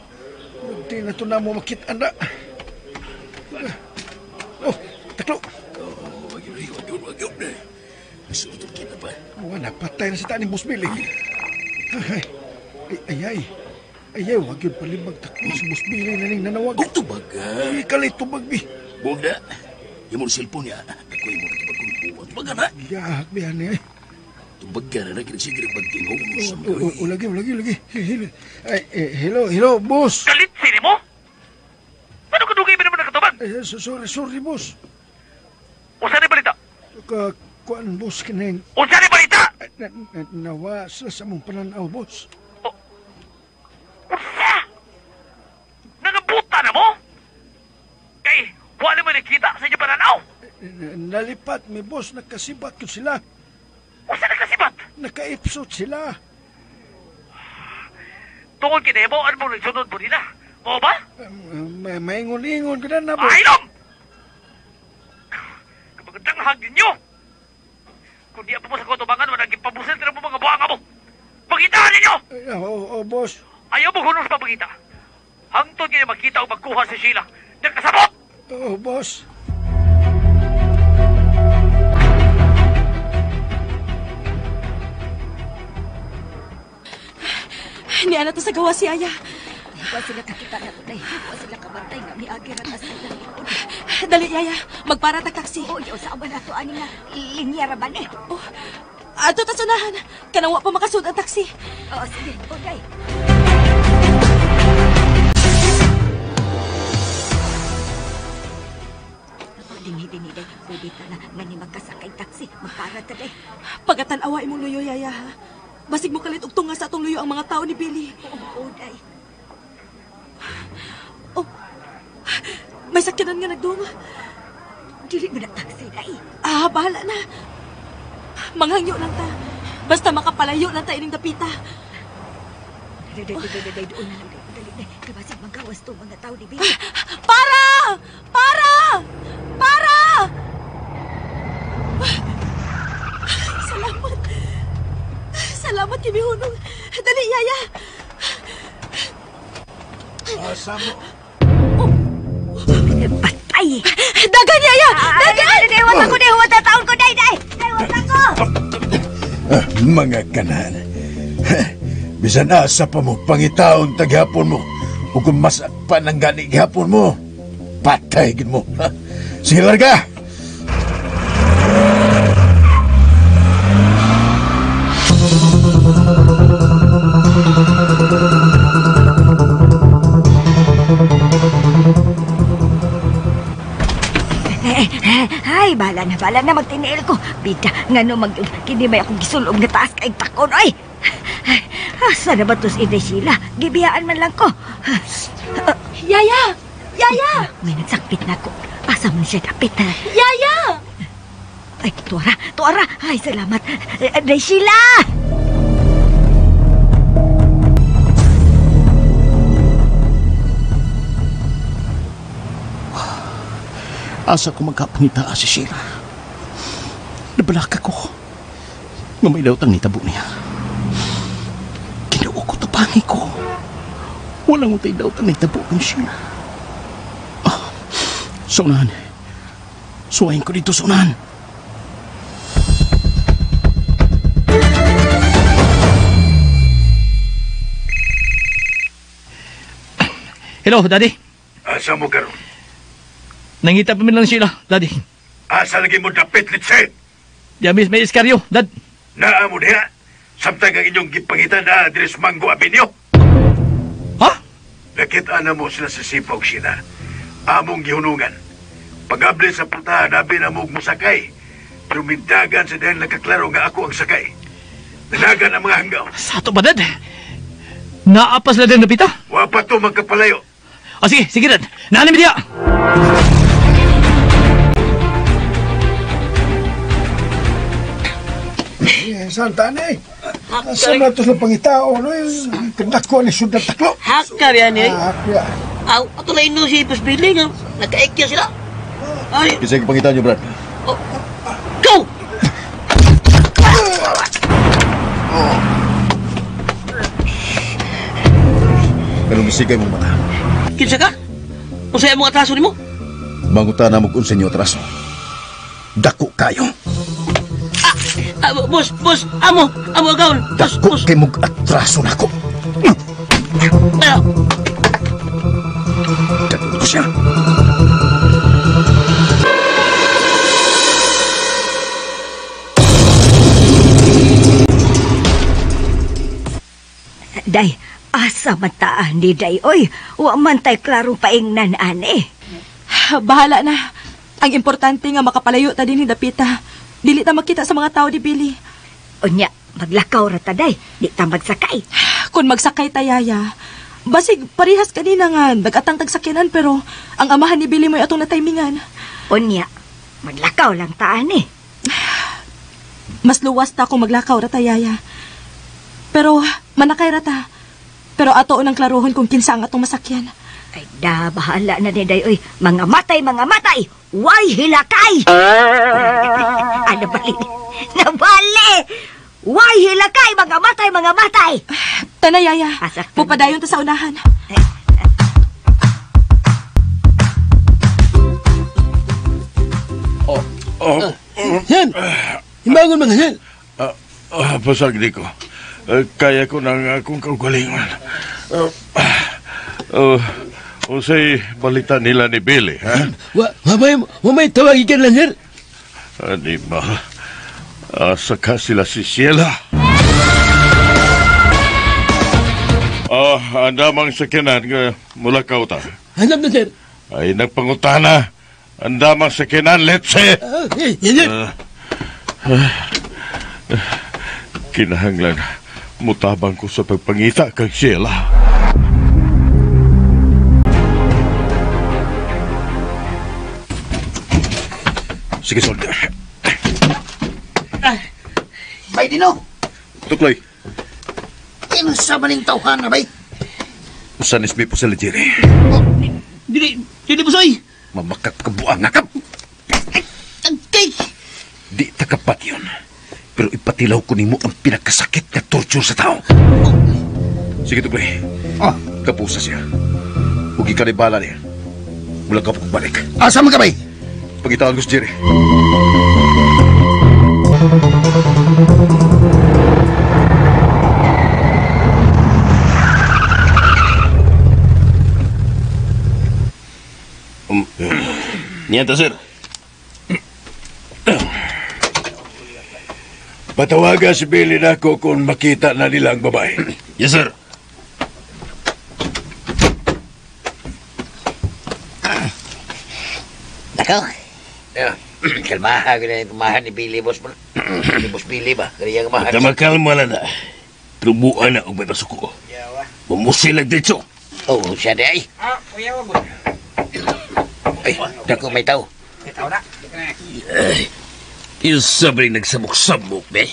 Hindi na ito na mo makita na. Oh, taklo. Oh, wag yun, wag yun, wag yun. Sudah kita pa. Wala, patay na sa taan ni Boss Billy. Ay, ay, ay, ay. Ay, ay, wag yun palimag taklo si Boss Billy na ning nanawag. Oh, tubag ka. Ay, kalay, tubag, bi. Buwag na. Yung mong cellphone niya. Ako yung mga tubag kong buwag. Tubag na. Yahak, biyan niya. Tumbaga na na, sige na pagtingog mo sa mga. O, lagi, lagi, lagi. Ay, hello, hello, boss. Kalit, sini mo? Ano kadugay ba naman nakatubag? Sorry, sorry, boss. Usa ni balita? Kuan, boss, kining. Usa ni balita? Nawa sila sa mong pananaw, boss. Usa? Nangabuta na mo? Kay, wala mo nakita sa inyo pananaw? Nalipat, mi boss, nakasibat ko sila. Usa nakasibat? Nakaipsot sila. Tungod kinemo, ano mong nagsunod mo nila? Mo ba? Maingon-ingon ka na, boss. Ay, inom! Kapagandang hag ninyo! Kung di pa mo sa kotobangan, walang ipabusil ka na mo mga buhanga mo! Pagitaan ninyo! Oo, boss. Ayaw mo hunong sa pagita. Hangtod kayo makita o magkuha si Sheila. Nagkasabot! Oo, boss. Niana to sa gawa si Aya. Wa sila kakita na ko, day. Wa sila kabantay nga miagi ra ta sa ilang. Dali, Yaya. Magpara ta taxi. Oh, yo sa na to ani nga linya ra ba ni? Oh. Ato ta sunahan. Kanang wa pa makasud ang taxi. Oo, sige. O, day. Dinhi, day. Pwede ta na nga ni makasakay taxi. Magpara ta, day. Pagatan-awa imong luyo, Yaya, ha? Basig mo kalit og tunga sa atong luyo ang mga tao ni Billy. Oo, day. Oh, may sakyanan nga nagdunga. Dili mo na taxi, day. Ah, bahala na. Manghangyo lang ta. Basta makapalayo lang ta ining dapita. Dali, dali, dali, doon na lang. Dali, dali. Kabasig magawas to mga tao ni Billy. Para! Para! Para! Salamat. Salamat, Kimihunong. Dali, Yaya. Asa mo? Patay! Dagan, Yaya! Dagan! Day, wala ko, day! Wala taon ko, day, day! Day, wala ko! Mga kanan. Bisan asa pa mo, pangitaon taghapon mo. O kung masakpan ang gani gihapon mo, patay gid mo. Sige, larga! Ay, bahala na magtiniil ko. Bida, ngano mag kini may akong gisulog nga taas kay takon oy. Asa na ba to si Inday Sheila? Gibiyaan man lang ko. Yaya! Yaya! May nagsakpit na ko. Asa man siya dapit ha? Yaya! Ay, tuara, tuara. Ay, salamat. Inday Sheila! Asa ko magkapangita si Sheila. Nabalaka ko. Nga may daw tang nitabo niya. Kinuo ko tapangi ko. Walang utay daw tang nitabo kang Sheila. Oh, sunahan. Suwain ko dito, sunahan. Hello, Daddy. Asa mo karon? Nangita pa mi lang Sheila, Daddy. Asa lagi mo dapit, Litse? Diya miss may iskaryo, Dad. Naa mo diha. Samtang ang inyong gipangitan na diri sa Mango Avenue. Ha? Nakita na mo sila sa Sipaw, Sheila. Among gihunungan. Pag-abli sa putahan, abi na mo musakay. Pero mindagan sa dahil nakaklaro nga ako ang sakay. Nanagan ang mga hanggaw. Sa ato ba, Dad? Naa pa sila din napita? Wa pa to magkapalayo. Ah, sige, sige, Dad. Naanim diya! Santa ni. Asa na ito sa pangitao, no? Kadako ni sundang taklo. Hakar yan eh. Hakar. Aw, ato na ino si Boss Billy nga. Nagkaikya sila. Ay. Kasi pangitan niyo, Brad. Oh. Go! Pero misigay mong mata. Kinsa ka? Unsay among atraso nimo? Manguta na mo kung sa inyo atraso. Dako kayo. Ah, boss, boss, amo, amo agaw. Dako kay mong atraso nako. Dako ko siya. Day, asa man taan ni Day, oy. Wa man tay klarong paingnan, ane. Bahala na. Ang importante nga makapalayo ta din dapita. Dili ta makita sa mga tao ni Billy. Unya, maglakaw ra ta, Day. Di ta magsakay. Kung magsakay ta, Yaya, basig parehas kanina nga nagatang tagsakyanan pero ang amahan ni Billy mo'y atong nataymingan. Unya, maglakaw lang ta, ane. Mas luwas ta kung maglakaw ra ta, Yaya. Pero manakay ra ta. Pero ato unang klarohon kung kinsa ang atong masakyan. Ay da, bahala na ni Day, oy. Mga matay, mga matay! Way hilakay! Ah, nabali. Nabali! Way hilakay! Mga matay, mga matay! Tana, Yaya. Mupadayon ta sa unahan. Oh. Sen! Imbangon mga sen! Pasag di ko. Kaya ko na akong kaugalingon. Unsay balita nila ni Billy, ha? Wa may tawagikan lang, sir. Animal. Saka sila si Sheila. Andamang sakyanan nga mula kauta. Hanap na, sir. Ay, nagpangutana. Andamang sakyanan, let's say. Yes, sir. Kinahanglan, mutabang ko sa pagpangita kang Sheila. Sige, soldier. Bay, Dino. Tukloy. Kinsa man ning tawhan na, bay? Usan ismi po sa Jerry. Dili, dili po, soy. Mamakak kabuang ngakap. Agkay! Di takapat yun. Pero ipatilaw ko nimo ang pinakasakit na torture sa tao. Sige, Tukloy. Oh. Kapusa siya. Huwag ka na bala niya. Mula ka pa balik. Asa man ka, bay? Pagitaan ko si Jerry. Niya ta, sir. Patawagan si Billy na ako kung makita na nila ang babae. Yes, sir. Nako. Yeah. Kalmaha ko na yung tumahan ni Billy, boss. Ni Boss Billy ba? Kaya ang mahan. Tama kalma na na. Trubuan na og may pasuko. Mumusil lang dito. Oo, siya di ay. Ay, dako may tao. Ay, isa ba rin nagsamok-samok, be?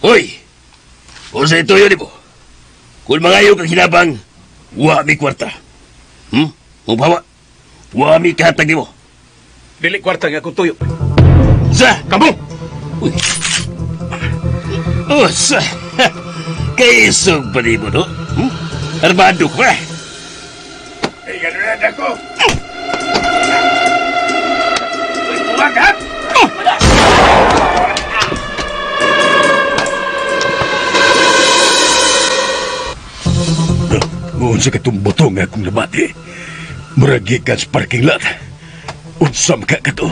Hoy! Unsa ito yun, mo? Kung mangayo kang hinabang, wa mi kwarta. Mubawa, wa mi kahatag nimo. Dili kwarta nga akong tuyo. Sa! Kamo! Uy! Oh, sa! Kaisog pa ni mo, no? Armado ka! Ay, gano'n na ako! Uy, buwag, ha? Unsa ka itong buto nga akong nabati. Muragi ka sa parking lot. Unsa maka ka to?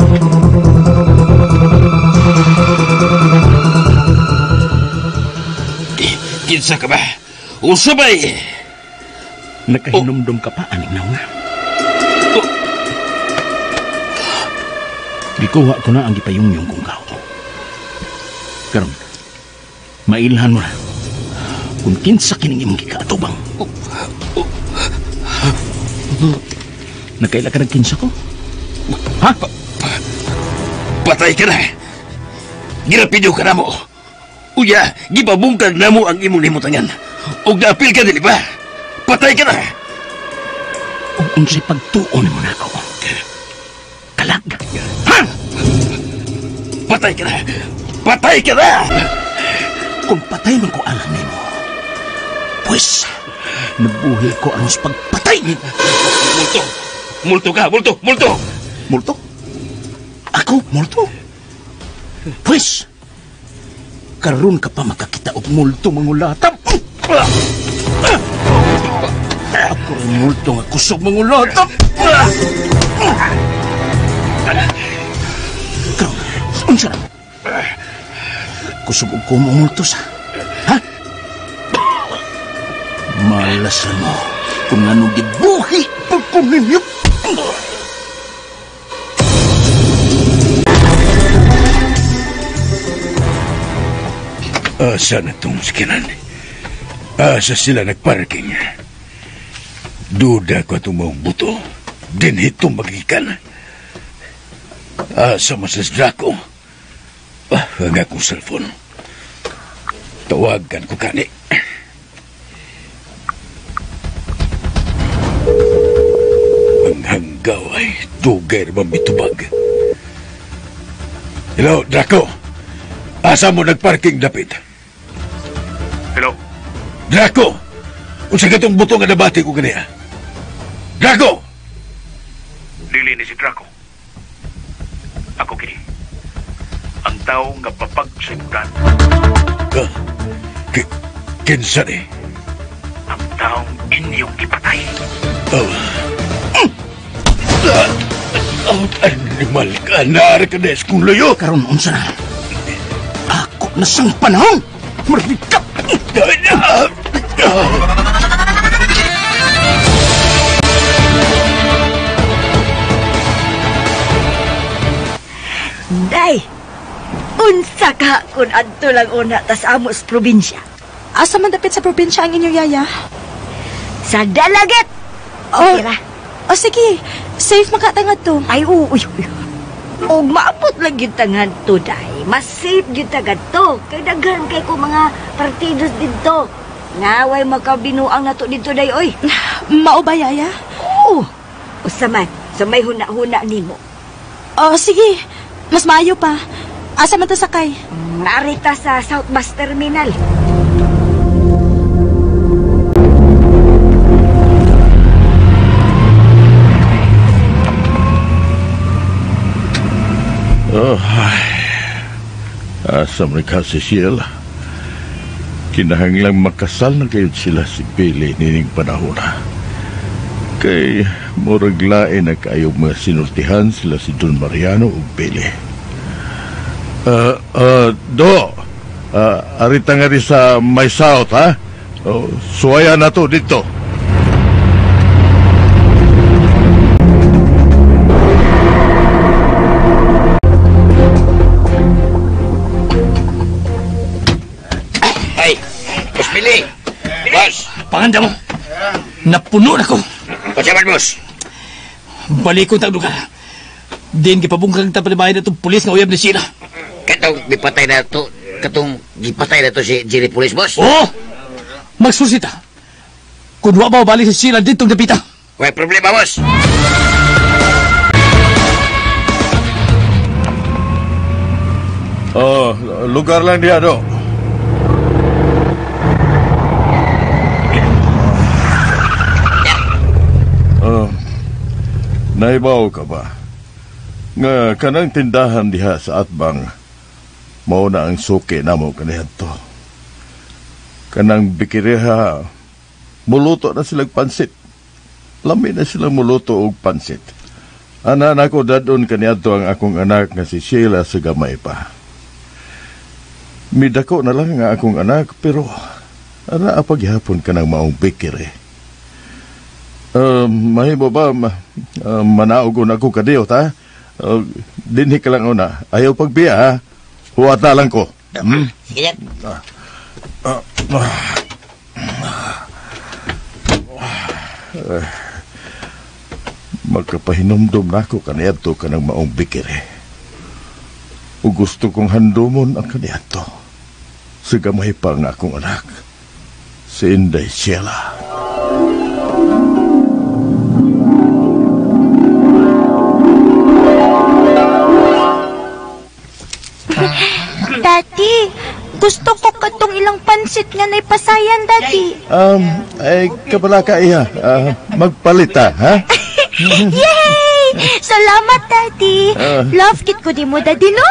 Kinsa ka ba? Unsa ba eh? Nakahinumdum ka pa, aning nauna. Gikuha ko na ang gipayungyong kong kao. Karon, mailhan mo na kung kinsa kining imong gikaatubang. Nakaila ka nagkinsa ko? Ha? Patay ka na! Girapido ka na mo! Uya, gipabungkag na mo ang imong limutangan. Og naapil ka dili ba? Patay ka na! Ug unsay pagtuon mo nako? Kalag! Ha? Patay ka na! Patay ka na! Kung patay man ko alang nimo, pues, nabuhi ko aron sa pagpatay nimo. Multo! Multo ka! Multo! Multo! Multo? Ako? Multo? Pues, karon ka pa makakita og multo mangulatam. Ako rin multo nga kusog mangulatam. Karon, unsa na? Kusog og ko mumultos, ha? Ha? Malas mo kung anong gibuhi pa ko ninyo. Asa na itong sikinan? Asa sila nagparking? Duda ko itong maong buto. Dinhito magikan. Asa man sa Draco? Ang akong cellphone. Tawagan ko kani. Ang hanggaw ay dugay na mitubag. Hello, Draco. Asa mo nagparking dapit? Hello? Draco! Unsa katong buto nga nabati ko kaniya? Draco! Dili ni si Draco. Ako kini. Ang tao nga papag sa imudan. Kinsa ni? Ang taong inyong gipatay. Oh. Animal ka, naara ka na kung layo. Karon unsa na? Ako na sang panahon. Merdeka! Day! Unsa ka kung adto lang una tas amo sa probinsya. Asa man dapit sa probinsya ang inyong yaya? Sa Dalaget! Oh, Okay ra. Oh, sige. Safe makatangad to. Ay, uy, uy. Og maabot lang gyud tangad to, day. Mas safe gyud tagad to. Kay daghan kay ko mga partidos didto. Ngaway makabinuang nato didto, day, oy. Mao ba, yaya? Oo. Usa man, sa may huna-huna nimo. Oh, sige. Mas maayo pa. Asa man ta sakay? Narita sa South Bus Terminal. Oh, ay. Asa man ka si Sheila. Kinahanglang makasal na kayo sila si Billy nining panahon. Kay murag lain na kayo mga sinultihan sila si Don Mariano ug Billy. Do, arita nga rin sa may South, ha? Oh, suwaya na to dito. Ay, Boss Billy! Boss! Panganda mo! Napuno na ko! Pasaman, boss! Balikon tag lugar. Din gipabungkag ta palibahin na itong pulis nga uyab ni Sheila. Katong gipatay na to, katong gipatay na to si Jerry Police, boss. Oo! Magsusita! Kung wa ba balik si Sheila ditong dapita. May problema, boss! Oh, lugar lang diya, do. Oh, naibaw ka ba? Nga kanang tindahan diha sa Atbang, mao na ang suki namo kaniadto. Kanang bikiriha, muluto na silang pansit. Lami na silang muluto og pansit. Ana nako dadon kaniadto ang akong anak nga si Sheila sa gamay pa. Midako na lang nga akong anak pero ana paghapon kanang maong bikiri. Mahimo ba manaog na ako kadiyot, ha? Dinhi ka lang una. Ayaw pagbiya, ha? Huwata lang ko. Sige. Magkapahinumdum na ako kaniadto kanang maong bikiri. O gusto kong handumon ang kaniadto. Sa gamay pa nga akong anak, si Inday Sheila. Daddy, gusto ko katong ilang pansit nga naipasayan, Daddy. Ay, kabala ka, iha. Magpalita, ha? Yay! Salamat, Daddy. Love kit ko di mo, Daddy, no?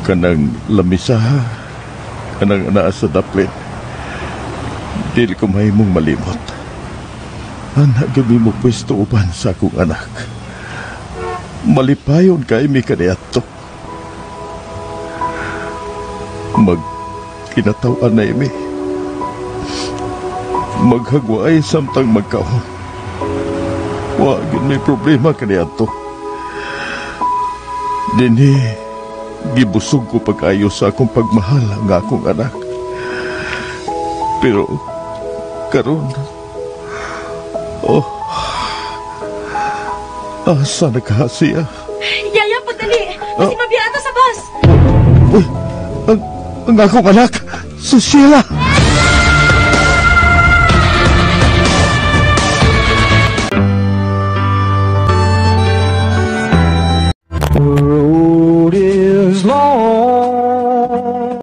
Kanang lamisa, kanang naa sa daplit. Dili ko mahimong malimot. Anak, gabi mo pwesto uban sa akong anak. Malipayon kay mi kaniadto. Magkinatawan na imi. Maghagwaay samtang magkaon. Wa gyud may problema kaniadto. Dinhi gibusog ko pag-ayo sa akong pagmahal ang akong anak. Pero karon, oh, asa na ka siya? Yaya, pagdali! Kasi mabiya ata sa bus! Uy, ang akong anak, si Sheila! Road is long.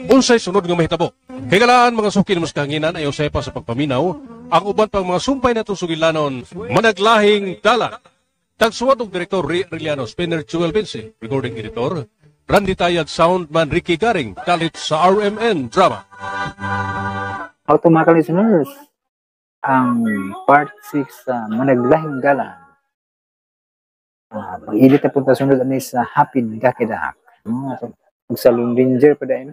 Unsay sunod nga mahitabo? Higalaan mga suki mas kahanginan ay Josepa sa pagpaminaw, ang uban pang mga sumpay natong sugilanon, managlahing dalan. Tagsuwat og Direktor Ri Arellano, Spinner Jewel Vinci, Recording Editor, Randy Tayad, Soundman Ricky Garing, dalit sa RMN Drama. How to mga listeners, ang part 6 sa Managlahing Dalan. Mag-edit na punta sunod ani sa Happy Dakidak. Sa Lone Ranger pa dahil.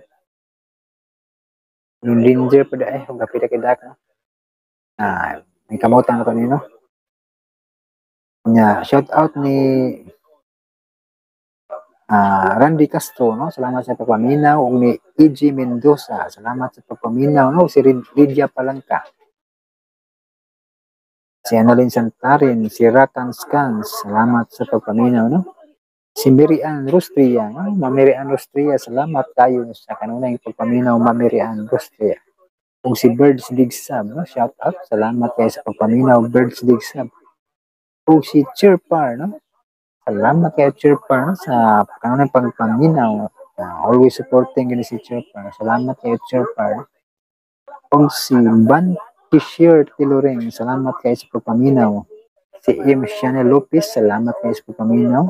Lone Ranger pa dahil. Kung Happy Dakidak. May kamutan na ito nino. Nya, shout out ni Randy Castro, no? Salamat sa pagpaminaw. Ug ni E.G. Mendoza, salamat sa pagpaminaw, no? Si Lydia Palangka. Si Annalyn Santarin, si Rakan Scans, salamat sa pagpaminaw, no? Si Mary Ann Rostria, no? Ma'am Mary Ann Rostria, salamat kayo sa kanunay pagpaminaw, Ma'am Mary Ann Rostria. Ug si Birds Digsab, no? Shout out, salamat kayo sa pagpaminaw, Birds Digsab. Ug si Chirpar, no? Salamat kayo, Chirpar, no? Sa kanunay pagpaminaw. Always supporting gini si Chirpar. Salamat kayo, Chirpar. Ug si Ban Kishir Tiloreng, salamat kayo sa pagpaminaw. Si M. Chanel Lopez, salamat kayo sa pagpaminaw.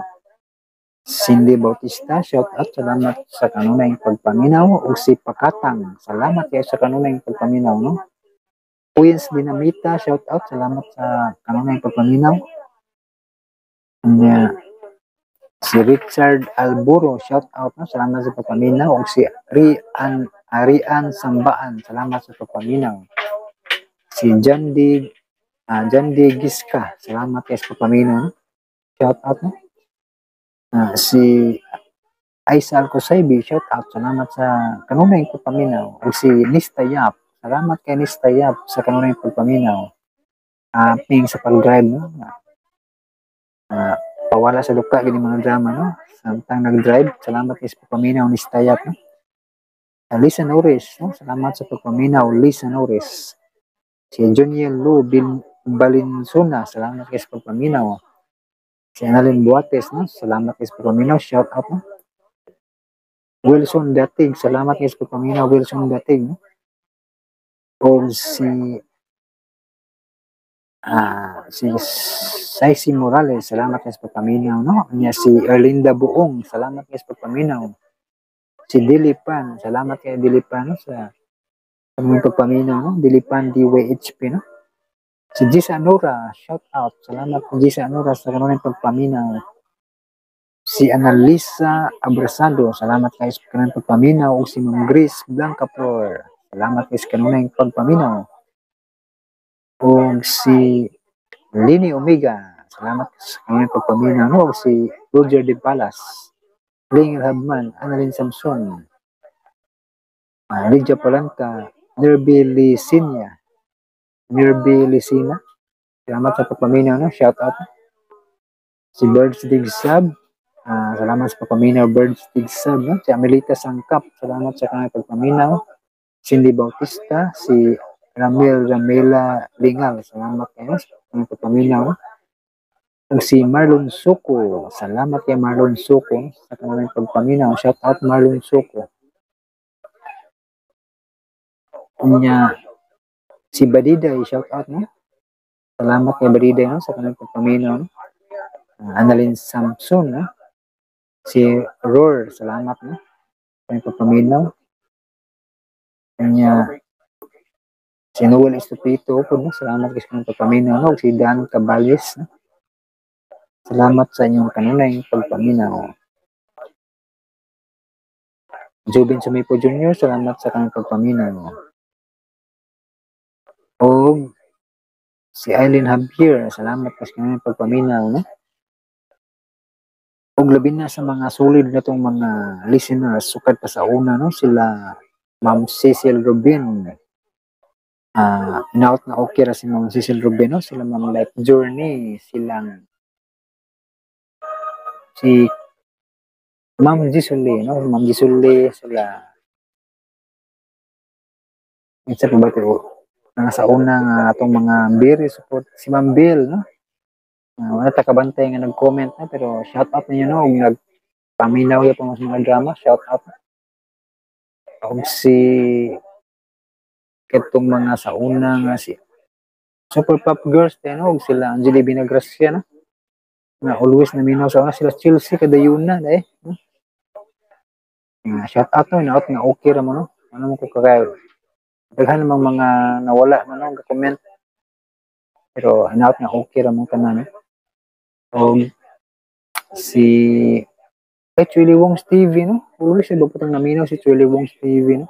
Cindy Bautista, shout out, salamat sa kanunay pagpaminaw. O si Pakatang, salamat kayo sa kanunay pagpaminaw, no? Queens Dinamita, shout out, salamat sa kanunay pagpaminaw. Nya, si Richard Alburo, shout out, no? Salamat sa pagpaminaw. O si Rian, Arian Sambaan, salamat sa pagpaminaw. Si Jandy Giska, salamat kayo sa pagpaminaw. Shout out, no? Si Aisa Alcosaibi, shout out, salamat sa kanunay pagpaminaw. O si Nista Yap, salamat kay Nista Yap sa kanunay pagpaminaw. Ping sa pag-drive, no? Pawala sa luka gini mga drama, no? Samtang nag-drive, salamat kay sa pagpaminaw Nista Yap, no? Lisa Norris, no? Salamat sa pagpaminaw Lisa Norris. Si Junior Lou Balinsuna, salamat kay sa pagpaminaw. Si Annalyn Buates, no? Salamat kay sa pagpaminaw, shout out, no? Wilson Dating, salamat kay sa pagpaminaw, Wilson Dating, no? O si Saisi Morales, salamat kay sa pagpaminaw, no? Nya si Erlinda Buong, salamat kay sa pagpaminaw. Si Dilipan, salamat kay Dilipan, no? Sa mga pagpaminaw, no? Dilipan DYHP, no? Si Gisa Anora, shout out. Salamat Gisa Anora sa kanunay pagpaminaw. Si Annalisa Abrasado, salamat kayo sa kanunay pagpaminaw. O si Ma'am Grace Blancaflor, salamat kayo sa kanunay pagpaminaw. O si Lini Omega, salamat sa kanunay pagpaminaw. No? O si Roger De Palas, Ling Habman, Annalyn Samson, Lydia Palanca, Nerby Lisinia, Nerby Lisina, salamat sa pagpaminaw, no? Shout out. Si Birds Digsab, salamat sa pagpaminaw, Birds Digsab, no? Si Amelita Sangkap, salamat sa kanyang pagpaminaw. Cindy Bautista, si Ramil Ramela Lingal, salamat kayo sa kanyang pagpaminaw, no? At si Marlon Suko, salamat kay Marlon Suko sa kanyang pagpaminaw. Shout out Marlon Suko. Nya, si Badiday, shout out, no? Salamat kay Badiday, no? Sa kanyang pagpaminaw, no? Annalyn Samson, no? Si Roar, salamat, no? Sa kanyang pagpaminaw. Nya, Si Noel Estupito po, no? Salamat kasi ng pagpaminaw, no? Si Dan Caballes, no? Salamat sa inyong kanunay pagpaminaw. Jubin Sumipo Jr., salamat sa kanang pagpaminaw. O si Eileen Javier, salamat kasi kanang pagpaminaw, no? Og labi na sa mga solid na tong mga listeners, sukad pa sa una, no? Sila Ma'am Cecil Rubin. Inaot na okay ra si Ma'am Cecil Rubin, no? Sila Ma'am Life Journey, silang si Ma'am Gisuli, no? Ma'am Gisuli, sila minsan pa ba ito? Mga sa una nga atong mga very support si Ma'am Bill, no? Wala ta kabantay nga nag-comment na, pero shout out ninyo, no? Ug nagpaminaw gyapon sa mga drama, shout out. Og si katong mga sa una nga si Super Pop Girls din, no? Ug sila Angeli Binagracia, no? Nga always naminaw sa una sila Chelsea kadayuna eh, no? Nga shout out, no, inaot nga okay ra mo, no? Ano mo ko kakayo? Daghan namang mga nawala man, no, comment. Pero inaot nga okay ra mo tanan, no? Og si Chuli Wong's TV, no? Always iba po naminaw si Chuli Wong's TV, no?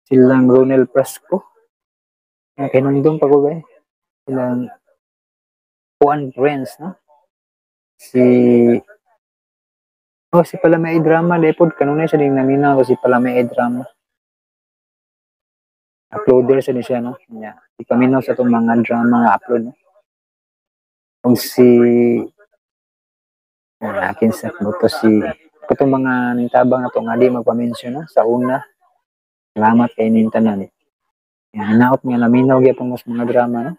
Silang Ronel Prasco. Nga kinundong pa ko ba eh. Silang Juan Friends, no? Si oh, si pala may drama depod kanunay siya ding naminaw si pala may drama. Uploader sa siya, no? Nya, ipaminaw sa itong mga drama nga upload, no? Kung si akin sa to si katong mga nintabang na to nga di magpa-mention, no? Sa una. Salamat kay inyong tanan. Yan, hinaot nga naminaw gyapon mas mga drama, no?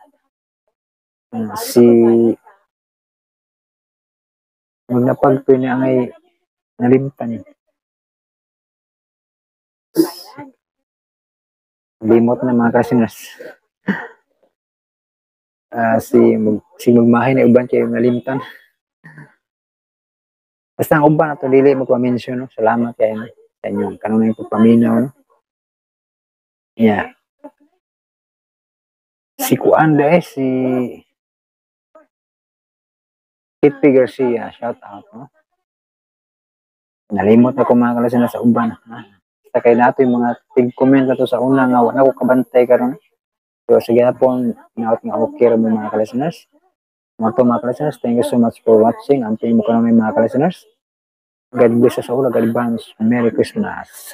Si magnapagtoy niya ngay nalimtan. Limot na mga kasinas. Si magmahay na uban kay nalimtan. Basta ang uban na to dili magpa-mention, no? Salamat kay no? Sa inyong kanunay pagpaminaw, no? Yeah. Si Kuan eh, si Kitty Garcia, shout out, no? Nalimot ako mga kalasin sa uban, ha? Sa kay nato yung mga tig-comment na to sa una nga wala ko kabantay karon. So sige na po, naot nga okay ra mo mga kalisteners. Mga to mga kalisteners, thank you so much for watching. Amping mo kami mga kalisteners. God bless us all. God advance. Merry Christmas.